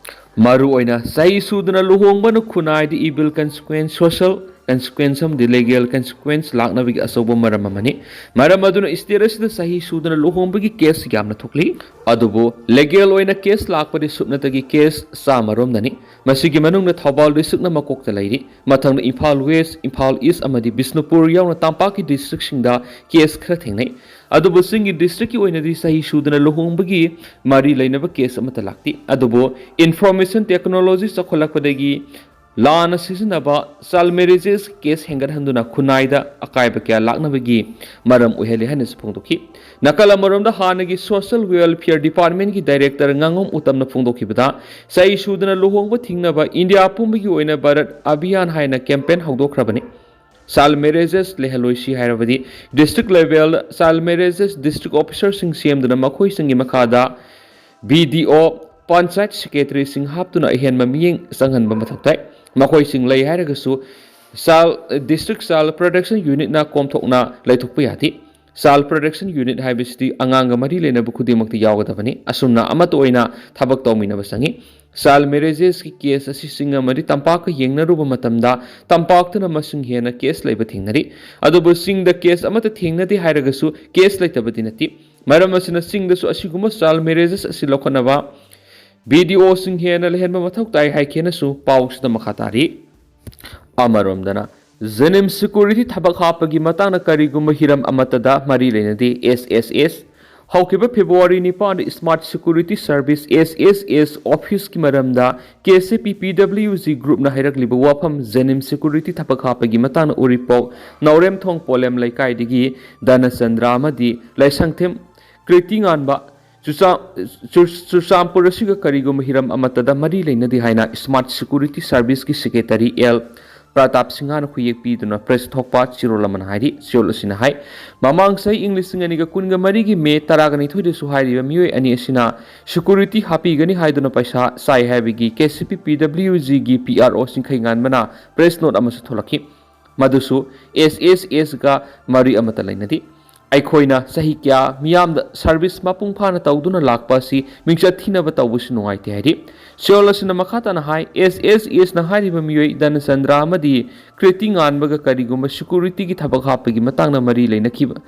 ꯃꯔꯨꯑꯣꯏꯅ ꯆꯍꯤ ꯁꯨꯗꯅ ꯂꯨꯍꯣꯡꯕꯅ ꯈꯨꯟꯅꯥꯏꯗ ꯏꯚꯤꯜ ꯀꯟꯁꯤꯀ꯭ꯋꯦꯟꯁ, ꯁꯣꯁꯤꯌꯦꯜ ꯀꯟꯁꯤꯀ꯭ꯋꯦꯟꯁ ꯑꯃꯗꯤ ꯂꯤꯒꯦꯜ ꯀꯟꯁꯤꯀ꯭ꯋꯦꯟꯁ ꯂꯥꯛꯅꯕꯒꯤ ꯑꯆꯧꯕ ꯃꯔꯝ ꯑꯃꯅꯤ꯫ ꯃꯔꯝ ꯑꯗꯨꯅ ꯁ꯭ꯇꯦꯠ ꯑꯁꯤꯗ ꯆꯍꯤ ꯁꯨꯗꯅ ꯂꯨꯍꯣꯡꯕꯒꯤ ꯀꯦꯁ ꯌꯥꯝꯅ ꯊꯣꯛꯂꯤ꯫ ꯑꯗꯨꯕꯨ ꯂꯤꯒꯦꯜ ꯑꯣꯏꯅ ꯀꯦꯁ ꯂꯥꯛꯄꯗꯤ ꯁꯨꯞꯅꯇꯒꯤ ꯀꯦꯁ ꯆꯥꯃꯔꯣꯝꯗꯅꯤ꯫ ꯃꯁꯤꯒꯤ ꯃꯅꯨꯡꯗ ꯊꯧꯕꯥꯜ ꯗꯤꯁꯇ꯭ꯔꯤꯛꯅ ꯃꯀꯣꯛꯇ ꯂꯩꯔꯤ꯫ ꯃꯊꯪꯗ ꯏꯝꯐꯥꯜ ꯋꯦꯁ, ꯏꯝꯐꯥꯜ ꯏꯁ ꯑꯃꯗꯤ ꯕꯤꯁꯅꯨꯄꯨꯔ ꯌꯥꯎꯅ ꯇꯝꯄꯥꯛꯀꯤ ꯗꯤꯁꯇ꯭ꯔꯤꯛꯁꯤꯡꯗ ꯀꯦꯁ ꯈꯔ ꯊꯦꯡꯅꯩ꯫ ꯑꯗꯨꯕꯨ ꯆꯤꯡꯒꯤ ꯗꯤꯁꯇ꯭ꯔꯤꯛꯀꯤ ꯑꯣꯏꯅꯗꯤ ꯆꯍꯤ ꯁꯨꯗꯅ ꯂꯨꯍꯣꯡꯕꯒꯤ ꯃꯔꯤ ꯂꯩꯅꯕ ꯀꯦꯁ ꯑꯃꯠꯇ ꯂꯥꯛꯇꯦ꯫ ꯑꯗꯨꯕꯨ ꯏꯟꯐꯣꯔꯃꯦꯁꯟ ꯇꯦꯛꯅꯣꯂꯣꯖꯤ ꯆꯥꯎꯈꯠꯂꯛꯄꯗꯒꯤ ꯂꯥꯟꯅ ꯁꯤꯖꯤꯟꯅꯕ ꯆꯥꯏꯜ ꯃꯦꯔꯦꯖꯦꯁ ꯀꯦꯁ ꯍꯦꯟꯒꯠꯍꯟꯗꯨꯅ ꯈꯨꯟꯅꯥꯏꯗ ꯑꯀꯥꯏꯕ ꯀꯌꯥ ꯂꯥꯛꯅꯕꯒꯤ ꯃꯔꯝ ꯑꯣꯏꯍꯜꯂꯤ ꯍꯥꯏꯅꯁꯨ ꯐꯣꯡꯗꯣꯛꯈꯤ꯫ ꯅꯥꯀꯜ ꯑꯃꯔꯣꯝꯗ, ꯍꯥꯟꯅꯒꯤ ꯁꯣꯁꯤꯌꯦꯜ ꯋꯦꯜꯐꯤꯌꯔ ꯗꯤꯄꯥꯔꯠꯃꯦꯟꯒꯤ ꯗꯥꯏꯔꯦꯛꯇꯔ ꯉꯥꯉꯣꯝ ꯎꯇꯝꯅ ꯐꯣꯡꯗꯣꯛꯈꯤꯕꯗ, ꯆꯍꯤ ꯁꯨꯗꯅ ꯂꯨꯍꯣꯡꯕ ꯊꯤꯡꯅꯕ ꯏꯟꯗꯤꯌꯥ ꯄꯨꯝꯕꯒꯤ ꯑꯣꯏꯅ ꯚꯥꯔꯠ ꯑꯚꯤꯌꯥꯟ ꯍꯥꯏꯅ ꯀꯦꯝꯄꯦꯟ ꯍꯧꯗꯣꯛꯈ꯭ꯔꯕꯅꯤ꯫ ꯆꯥꯏꯜ ꯃꯦꯔꯦꯖꯦꯁ ꯂꯩꯍꯜꯂꯣꯏꯁꯤ ꯍꯥꯏꯔꯕꯗꯤ, ꯗꯤꯁꯇ꯭ꯔꯤꯛ ꯂꯦꯚꯦꯜ ꯆꯥꯏꯜ ꯃꯦꯔꯦꯖꯦꯁ ꯗꯤꯁꯇ꯭ꯔꯤꯛ ꯑꯣꯐꯤꯁꯔꯁꯤꯡ ꯁꯦꯝꯗꯨꯅ ꯃꯈꯣꯏꯁꯤꯡꯒꯤ ꯃꯈꯥꯗ ꯕꯤ ꯗꯤ ꯑꯣ, ꯄꯟꯆꯥꯌꯠ ꯁꯦꯀ꯭ꯔꯦꯇꯔꯤꯁꯤꯡ ꯍꯥꯞꯇꯨꯅ ꯑꯍꯦꯟꯕ ꯃꯤꯠꯌꯦꯡ ꯆꯪꯍꯟꯕ ꯃꯊꯧ ꯇꯥꯏ꯫ ꯃꯈꯣꯏꯁꯤꯡ ꯂꯩ ꯍꯥꯏꯔꯒꯁꯨ, ꯆꯥꯏꯜ, ꯗꯤꯁꯇ꯭ꯔꯤꯛ ꯆꯥꯏꯜ ꯄ꯭ꯔꯣꯇꯦꯛꯁꯟ ꯌꯨꯅꯤꯠꯅ ꯀꯣꯝꯊꯣꯛꯅ ꯂꯩꯊꯣꯛꯄ ꯌꯥꯗꯦ꯫ ꯆꯥꯏꯜ ꯄ꯭ꯔꯣꯇꯦꯛꯁꯟ ꯌꯨꯅꯤꯠ ꯍꯥꯏꯕꯁꯤꯗꯤ ꯑꯉꯥꯡꯒ ꯃꯔꯤ ꯂꯩꯅꯕ ꯈꯨꯗꯤꯡꯃꯛꯇ ꯌꯥꯎꯒꯗꯕꯅꯤ꯫ ꯑꯁꯨꯝꯅ ꯑꯃꯠꯇ ꯑꯣꯏꯅ ꯊꯕꯛ ꯇꯧꯃꯤꯟꯅꯕ ꯆꯪꯏ꯫ ꯆꯥꯏꯜ ꯃꯦꯔꯦꯖꯦꯁꯀꯤ ꯀꯦꯁ ꯑꯁꯤꯁꯤꯡ ꯑꯃꯗꯤ ꯇꯝꯄꯥꯛꯀ ꯌꯦꯡꯅꯔꯨꯕ ꯃꯇꯝꯗ, ꯇꯝꯄꯥꯛꯇꯅ ꯃꯁꯤꯡ ꯍꯦꯟꯅ ꯀꯦꯁ ꯂꯩꯕ ꯊꯦꯡꯅꯔꯤ꯫ ꯑꯗꯨꯕꯨ ꯆꯤꯡꯗ ꯀꯦꯁ ꯑꯃꯠꯇ ꯊꯦꯡꯅꯗꯦ ꯍꯥꯏꯔꯒꯁꯨ, ꯀꯦꯁ ꯂꯩꯇꯕꯗꯤ ꯅꯠꯇꯦ꯫ ꯃꯔꯝ ꯑꯁꯤꯅ, ꯆꯤꯡꯗꯁꯨ ꯑꯁꯤꯒꯨꯝꯕ ꯆꯥꯏꯜ ꯃꯦꯔꯦꯖꯦꯁ ꯑꯁꯤ ꯂꯧꯈꯠꯅꯕ ꯕꯤ ꯗꯤ ꯑꯣꯁꯤꯡ ꯍꯦꯟꯅ ꯂꯩꯍꯟꯕ ꯃꯊꯧ ꯇꯥꯏ ꯍꯥꯏꯈꯤꯅꯁꯨ ꯄꯥꯎꯁꯤꯗ ꯃꯈꯥ ꯇꯥꯔꯤ꯫ ꯑꯃꯔꯣꯝꯗꯅ, ꯖꯦꯅꯤꯝꯁ ꯁꯦꯀ꯭ꯌꯨꯔꯤꯇꯤ ꯊꯕꯛ ꯍꯥꯞꯄꯒꯤ ꯃꯇꯥꯡꯗ ꯀꯔꯤꯒꯨꯝꯕ ꯍꯤꯔꯝ ꯑꯃꯠꯇꯗ ꯃꯔꯤ ꯂꯩꯅꯗꯦ꯫ ꯑꯦꯁ ꯑꯦꯁ ꯑꯦꯁ꯫ ꯍꯧꯈꯤꯕ ꯐꯦꯕ꯭ꯔꯨꯋꯥꯔꯤ ꯅꯤꯄꯥꯟꯗ ꯁ꯭ꯃꯥꯔꯠ ꯁꯦꯀ꯭ꯌꯨꯔꯤꯇꯤ ꯁꯔꯚꯤꯁ, ꯑꯦꯁ ꯑꯦꯁ ꯑꯦꯁ, ꯑꯣꯐꯤꯁꯀꯤ ꯃꯔꯝꯗ ꯀꯦ ꯁꯤ ꯄꯤ ꯄꯤ ꯗꯕ꯭ꯂꯤꯌꯨ ꯖꯤ ꯒ꯭ꯔꯨꯞꯅ ꯍꯥꯏꯔꯛꯂꯤꯕ ꯋꯥꯐꯝ, ꯖꯦꯅꯤꯝꯁ ꯁꯦꯀ꯭ꯌꯨꯔꯤꯇꯤ ꯊꯕꯛ ꯍꯥꯞꯄꯒꯤ ꯃꯇꯥꯡꯗ ꯎꯔꯤꯄꯣꯛ ꯅꯥꯎꯔꯦꯝꯊꯣꯡ ꯄꯣꯂꯦꯝ ꯂꯩꯀꯥꯏꯗꯒꯤ ꯙꯅꯆꯟꯗ꯭ꯔ ꯑꯃꯗꯤ ꯂꯥꯏꯁꯪꯊꯦꯝ ꯀ꯭ꯔꯤꯇꯤ ꯉꯥꯟꯕ ꯆꯨꯔꯆꯥ-, ꯆꯨꯔ-, ꯆꯨꯔꯆꯥꯟꯄꯨꯔ ꯑꯁꯤꯒ ꯀꯔꯤꯒꯨꯝꯕ ꯍꯤꯔꯝ ꯑꯃꯠꯇꯗ ꯃꯔꯤ ꯂꯩꯅꯗꯦ ꯍꯥꯏꯅ ꯁ꯭ꯃꯥꯔꯠ ꯁꯦꯀ꯭ꯌꯨꯔꯤꯇꯤ ꯁꯔꯚꯤꯁꯀꯤ ꯁꯦꯀ꯭ꯔꯦꯇꯔꯤ ꯑꯦꯜ ꯄ꯭ꯔꯇꯥꯞ ꯁꯤꯡꯍꯅ ꯈꯨꯌꯦꯛ ꯄꯤꯗꯨꯅ ꯄ꯭ꯔꯦꯁ ꯊꯣꯛꯄ ꯆꯦꯔꯣꯜ ꯑꯃꯅ ꯍꯥꯏꯔꯤ꯫ ꯆꯦꯔꯣꯜ ꯑꯁꯤꯅ ꯍꯥꯏ, ꯃꯃꯥꯡ ꯆꯍꯤ ꯏꯪ ꯂꯤꯁꯤꯡ ꯑꯅꯤꯒ ꯀꯨꯟꯒ ꯃꯔꯤꯒꯤ ꯃꯦ ꯇꯔꯥꯒ ꯅꯤꯊꯣꯏꯗꯁꯨ ꯍꯥꯏꯔꯤꯕ ꯃꯤꯑꯣꯏ ꯑꯅꯤ ꯑꯁꯤꯅ ꯁꯦꯀ꯭ꯌꯨꯔꯤꯇꯤ ꯍꯥꯞꯄꯤꯒꯅꯤ ꯍꯥꯏꯗꯨꯅ ꯄꯩꯁꯥ ꯆꯥꯏ ꯍꯥꯏꯕꯒꯤ ꯀꯦ ꯁꯤ ꯄꯤ ꯄꯤ ꯗꯕ꯭ꯂꯤꯌꯨ ꯖꯤꯒꯤ ꯄꯤ ꯑꯥꯔ ꯑꯣ ꯁꯤꯡꯈꯩ ꯉꯥꯟꯕꯅ ꯄ꯭ꯔꯦꯁ ꯅꯣꯠ ꯑꯃꯁꯨ ꯊꯣꯛꯂꯛꯈꯤ꯫ ꯃꯗꯨꯁꯨ ꯑꯦꯁ ꯑꯦꯁ ꯑꯦꯁꯒ ꯃꯔꯤ ꯑꯃꯠꯇ ꯂꯩꯅꯗꯦ꯫ ꯑꯩꯈꯣꯏꯅ ꯆꯍꯤ ꯀꯌꯥ ꯃꯤꯌꯥꯝꯗ ꯁꯔꯚꯤꯁ ꯃꯄꯨꯡ ꯐꯥꯅ ꯇꯧꯗꯨꯅ ꯂꯥꯛꯄ ꯑꯁꯤ ꯃꯤꯡꯆꯠ ꯊꯤꯅꯕ ꯇꯧꯕꯁꯨ ꯅꯨꯡꯉꯥꯏꯇꯦ ꯍꯥꯏꯔꯤ꯫ ꯆꯦꯔꯣꯜ ꯑꯁꯤꯅ ꯃꯈꯥ ꯇꯥꯅ ꯍꯥꯏ, ꯑꯦꯁ ꯑꯦꯁ ꯑꯦꯁꯅ ꯍꯥꯏꯔꯤꯕ ꯃꯤꯑꯣꯏ ꯙꯅꯆꯟꯗ꯭ꯔ ꯑꯃꯗꯤ ꯀ꯭ꯔꯤꯇꯤ ꯉꯥꯟꯕꯒ ꯀꯔꯤꯒꯨꯝꯕ ꯁꯦꯀ꯭ꯌꯨꯔꯤꯇꯤꯒꯤ ꯊꯕꯛ ꯍꯥꯞꯄꯒꯤ ꯃꯇꯥꯡꯗ ꯃꯔꯤ ꯂꯩꯅꯈꯤꯕ,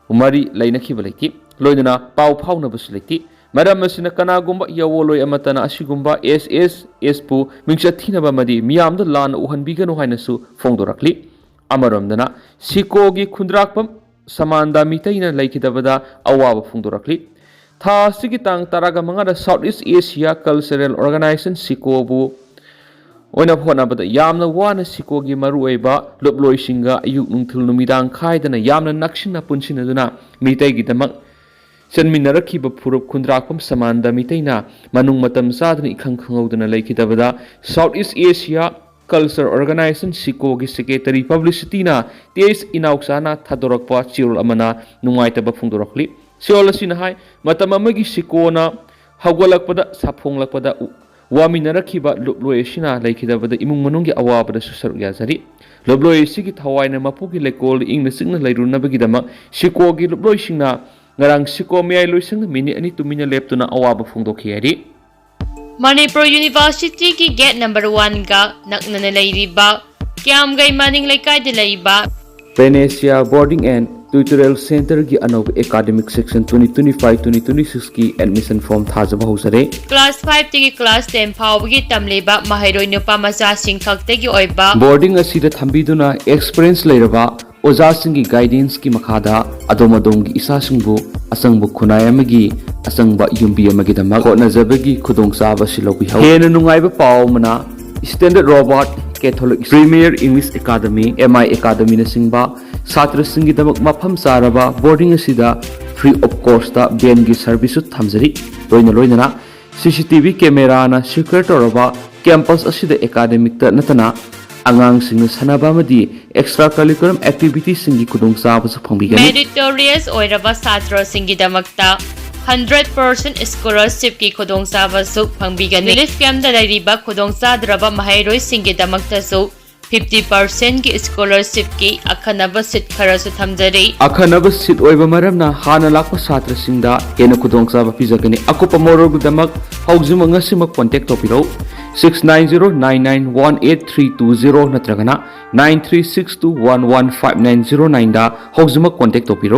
ꯃꯔꯤ ꯂꯩꯅꯈꯤꯕ ꯂꯩꯇꯦ, ꯂꯣꯏꯅꯅ ꯄꯥꯎ ꯐꯥꯎꯅꯕꯁꯨ ꯂꯩꯇꯦ꯫ ꯃꯔꯝ ꯑꯁꯤꯅ, ꯀꯅꯥꯒꯨꯝꯕ ꯌꯥꯋꯣꯜꯂꯣꯏ ꯑꯃꯠꯇꯅ ꯑꯁꯤꯒꯨꯝꯕ ꯑꯦꯁ ꯑꯦꯁ ꯑꯦꯁꯄꯨ ꯃꯤꯡꯆꯠ ꯊꯤꯅꯕ ꯑꯃꯗꯤ ꯃꯤꯌꯥꯝꯗ ꯂꯥꯟꯅ ꯎꯍꯟꯕꯤꯒꯅꯨ ꯍꯥꯏꯅꯁꯨ ꯐꯣꯡꯗꯣꯔꯛꯂꯤ꯫ ꯑꯃꯔꯣꯝꯗꯅ, ꯁꯤꯀꯣꯒꯤ ꯈꯨꯟꯗ꯭ꯔꯥꯛꯄꯝ ꯁꯃꯥꯟꯗꯥ ꯃꯤꯇꯩꯅ ꯂꯩꯈꯤꯗꯕꯗ ꯑꯋꯥꯕ ꯐꯣꯡꯗꯣꯔꯛꯂꯤ꯫ ꯊꯥ ꯑꯁꯤꯒꯤ ꯇꯥꯡ ꯇꯔꯥꯒ ꯃꯉꯥꯗ ꯁꯥꯎꯠ ꯏꯁ ꯑꯦꯁꯤꯌꯥ ꯀꯜꯆꯔꯦꯜ ꯑꯣꯔꯒꯅꯥꯏꯖꯦꯁꯟ, ꯁꯤꯀꯣꯕꯨ ꯑꯣꯏꯅ ꯍꯣꯠꯅꯕꯗ ꯌꯥꯝꯅ ꯋꯥꯅ ꯁꯤꯀꯣꯒꯤ ꯃꯔꯨꯑꯣꯏꯕ ꯂꯨꯞꯂꯣꯏꯁꯤꯡꯒ ꯑꯌꯨꯛ ꯅꯨꯡꯊꯤꯜ ꯅꯨꯃꯤꯗꯥꯡ ꯈꯥꯏꯗꯅ ꯌꯥꯝꯅ ꯅꯛꯁꯤꯟꯅ ꯄꯨꯟꯁꯤꯟꯅꯗꯨꯅ ꯃꯤꯇꯩꯒꯤꯗꯃꯛ ꯆꯟꯃꯤꯟꯅꯔꯛꯈꯤꯕ ꯐꯨꯔꯨꯞ ꯈꯨꯟꯗ꯭ꯔꯥꯛꯄꯝ ꯁꯃꯥꯟꯗ ꯃꯤꯇꯩꯅ ꯃꯅꯨꯡ ꯃꯇꯝ ꯆꯥꯗꯅ ꯏꯈꯪ ꯈꯪꯍꯧꯗꯅ ꯂꯩꯈꯤꯗꯕꯗ South East Asia Culture Organization ꯁꯤꯀꯣꯒꯤ ꯁꯦꯀ꯭ꯔꯦꯇꯔꯤ ꯄꯕ꯭ꯂꯤꯁꯤꯇꯤꯅ ꯇꯦꯖ ꯏꯅꯥꯎꯆꯥꯅ ꯊꯥꯗꯣꯔꯛꯄ ꯆꯦꯔꯣꯜ ꯑꯃꯅ ꯅꯨꯡꯉꯥꯏꯇꯕ ꯐꯣꯡꯗꯣꯔꯛꯂꯤ꯫ ꯆꯦꯔꯣꯜ ꯑꯁꯤꯅ ꯍꯥꯏ, ꯃꯇꯝ ꯑꯃꯒꯤ ꯁꯤꯀꯣꯅ ꯍꯧꯒꯠꯂꯛꯄꯗ, ꯁꯥꯐꯣꯡꯂꯛꯄꯗ ꯎ-, ꯋꯥꯃꯤꯟꯅꯔꯛꯈꯤꯕ ꯂꯨꯞꯂꯣꯏ ꯑꯁꯤꯅ ꯂꯩꯈꯤꯗꯕꯗ ꯏꯃꯨꯡ ꯃꯅꯨꯡꯒꯤ ꯑꯋꯥꯕꯗꯁꯨ ꯁꯔꯨꯛ ꯌꯥꯖꯔꯤ꯫ ꯂꯨꯞꯂꯣꯏ ꯑꯁꯤꯒꯤ ꯊꯋꯥꯏꯅ ꯃꯄꯨꯒꯤ ꯂꯩꯀꯣꯜꯗ ꯏꯪꯅ ꯆꯤꯛꯅ ꯂꯩꯔꯨꯅꯕꯒꯤꯗꯃꯛ ꯁꯤꯀꯣꯒꯤ ꯂꯨꯞꯂꯣꯏꯁꯤꯡꯅ ꯉꯔꯥꯡ ꯁꯤꯀꯣ ꯃꯌꯥꯏ ꯂꯣꯏꯁꯪꯗ ꯃꯤꯅꯤꯠ ꯑꯅꯤ ꯇꯨꯃꯤꯟꯅ ꯂꯦꯞꯇꯨꯅ ꯑꯋꯥꯕ ꯐꯣꯡꯗꯣꯛꯈꯤ ꯍꯥꯏꯔꯤ꯫ ꯃꯅꯤꯄꯨꯔ ꯌꯨꯅꯤꯚꯔꯁꯤꯇꯤꯒꯤ ꯒꯦꯠ ꯅꯝꯕꯔ ꯋꯥꯟꯒ ꯅꯛꯅꯅ ꯂꯩꯔꯤꯕ ꯀ꯭ꯌꯥꯝꯒꯩ ꯃꯅꯤꯡ ꯂꯩꯀꯥꯏꯗ ꯂꯩꯕ Panesia Boarding and Tutorial Centerꯒꯤ ꯑꯅꯧꯕ academic session twenty twenty-five twenty twenty-sixꯀꯤ admission form ꯊꯥꯖꯕ ꯍꯧꯖꯔꯦ꯫ Class fiveꯇꯒꯤ class ten ꯐꯥꯎꯕꯒꯤ ꯇꯝꯂꯤꯕ ꯃꯍꯩꯔꯣꯏ ꯅꯨꯄꯥ ꯃꯆꯥꯁꯤꯡ ꯈꯛꯇꯒꯤ ꯑꯣꯏꯕ Boarding ꯑꯁꯤꯗ ꯊꯝꯕꯤꯗꯨꯅ experience ꯂꯩꯔꯕ ꯑꯣꯖꯥꯁꯤꯡꯒꯤ guidanceꯀꯤ ꯃꯈꯥꯗ ꯑꯗꯣꯝ ꯑꯗꯣꯝꯒꯤ ꯏꯆꯥꯁꯤꯡꯕꯨ ꯑꯆꯪꯕ ꯈꯨꯟꯅꯥꯏ ꯑꯃꯒꯤ ꯑꯆꯪꯕ ꯌꯨꯝꯕꯤ ꯑꯃꯒꯤꯗꯃꯛ ꯍꯣꯠꯅꯖꯕꯒꯤ ꯈꯨꯗꯣꯡꯆꯥꯕ ꯑꯁꯤ ꯂꯧꯕꯤꯍꯧ꯫ ꯍꯦꯟꯅ ꯅꯨꯡꯉꯥꯏꯕ ꯄꯥꯎ ꯑꯃꯅ, Standard Robert, Catholic Premier English Academy, M I Academyꯅꯆꯤꯡꯕ ꯁꯥꯇ꯭ꯔꯁꯤꯡꯒꯤꯗꯃꯛ ꯃꯐꯝ ꯆꯥꯔꯕ boarding ꯑꯁꯤꯗ free of cost ꯚꯦꯟꯒꯤ serviceꯁꯨ ꯊꯝꯖꯔꯤ꯫ ꯂꯣꯏꯅ ꯂꯣꯏꯅꯅ C C T V cameraꯅ secure ꯇꯧꯔꯕ campus ꯑꯁꯤꯗ academicꯇ ꯅꯠꯇꯅ ꯑꯉꯥꯡꯁꯤꯡꯅ ꯁꯥꯟꯅꯕ ꯑꯃꯗꯤ extra curriculum activitiesꯁꯤꯡꯒꯤ ꯈꯨꯗꯣꯡꯆꯥꯕꯁꯨ ꯐꯪꯕꯤꯒꯅꯤ꯫ Meritorious ꯑꯣꯏꯔꯕ ꯁꯥꯇ꯭ꯔꯁꯤꯡꯒꯤꯗꯃꯛꯇ hundred percent scholarshipꯀꯤ ꯈꯨꯗꯣꯡꯆꯥꯕꯁꯨ ꯐꯪꯕꯤꯒꯅꯤ꯫ Relief campꯇ ꯂꯩꯔꯤꯕ ꯈꯨꯗꯣꯡꯆꯥꯗ꯭ꯔꯕ ꯃꯍꯩꯔꯣꯏꯁꯤꯡꯒꯤꯗꯃꯛꯇꯁꯨ fifty percentꯀꯤ scholarshipꯀꯤ ꯑꯈꯟꯅꯕ seat ꯈꯔꯁꯨ ꯊꯝꯖꯔꯤ꯫ ꯑꯈꯟꯅꯕ seat ꯑꯣꯏꯕ ꯃꯔꯝꯅ ꯍꯥꯟꯅ ꯂꯥꯛꯄ ꯁꯥꯇ꯭ꯔꯁꯤꯡꯗ ꯍꯦꯟꯅ ꯈꯨꯗꯣꯡꯆꯥꯕ ꯄꯤꯖꯒꯅꯤ꯫ ꯑꯀꯨꯞꯄ ꯃꯔꯣꯜꯒꯤꯗꯃꯛ ꯍꯧꯖꯤꯛꯃꯛ ꯉꯁꯤꯃꯛ contact ꯇꯧꯕꯤꯔꯧ꯫ Six nine zero nine nine one eight three two zero ꯅꯠꯇ꯭ꯔꯒꯅ nine three six two one one five nine zero nineꯗ ꯍꯧꯖꯤꯛꯃꯛ contact ꯇꯧꯕꯤꯔꯧ꯫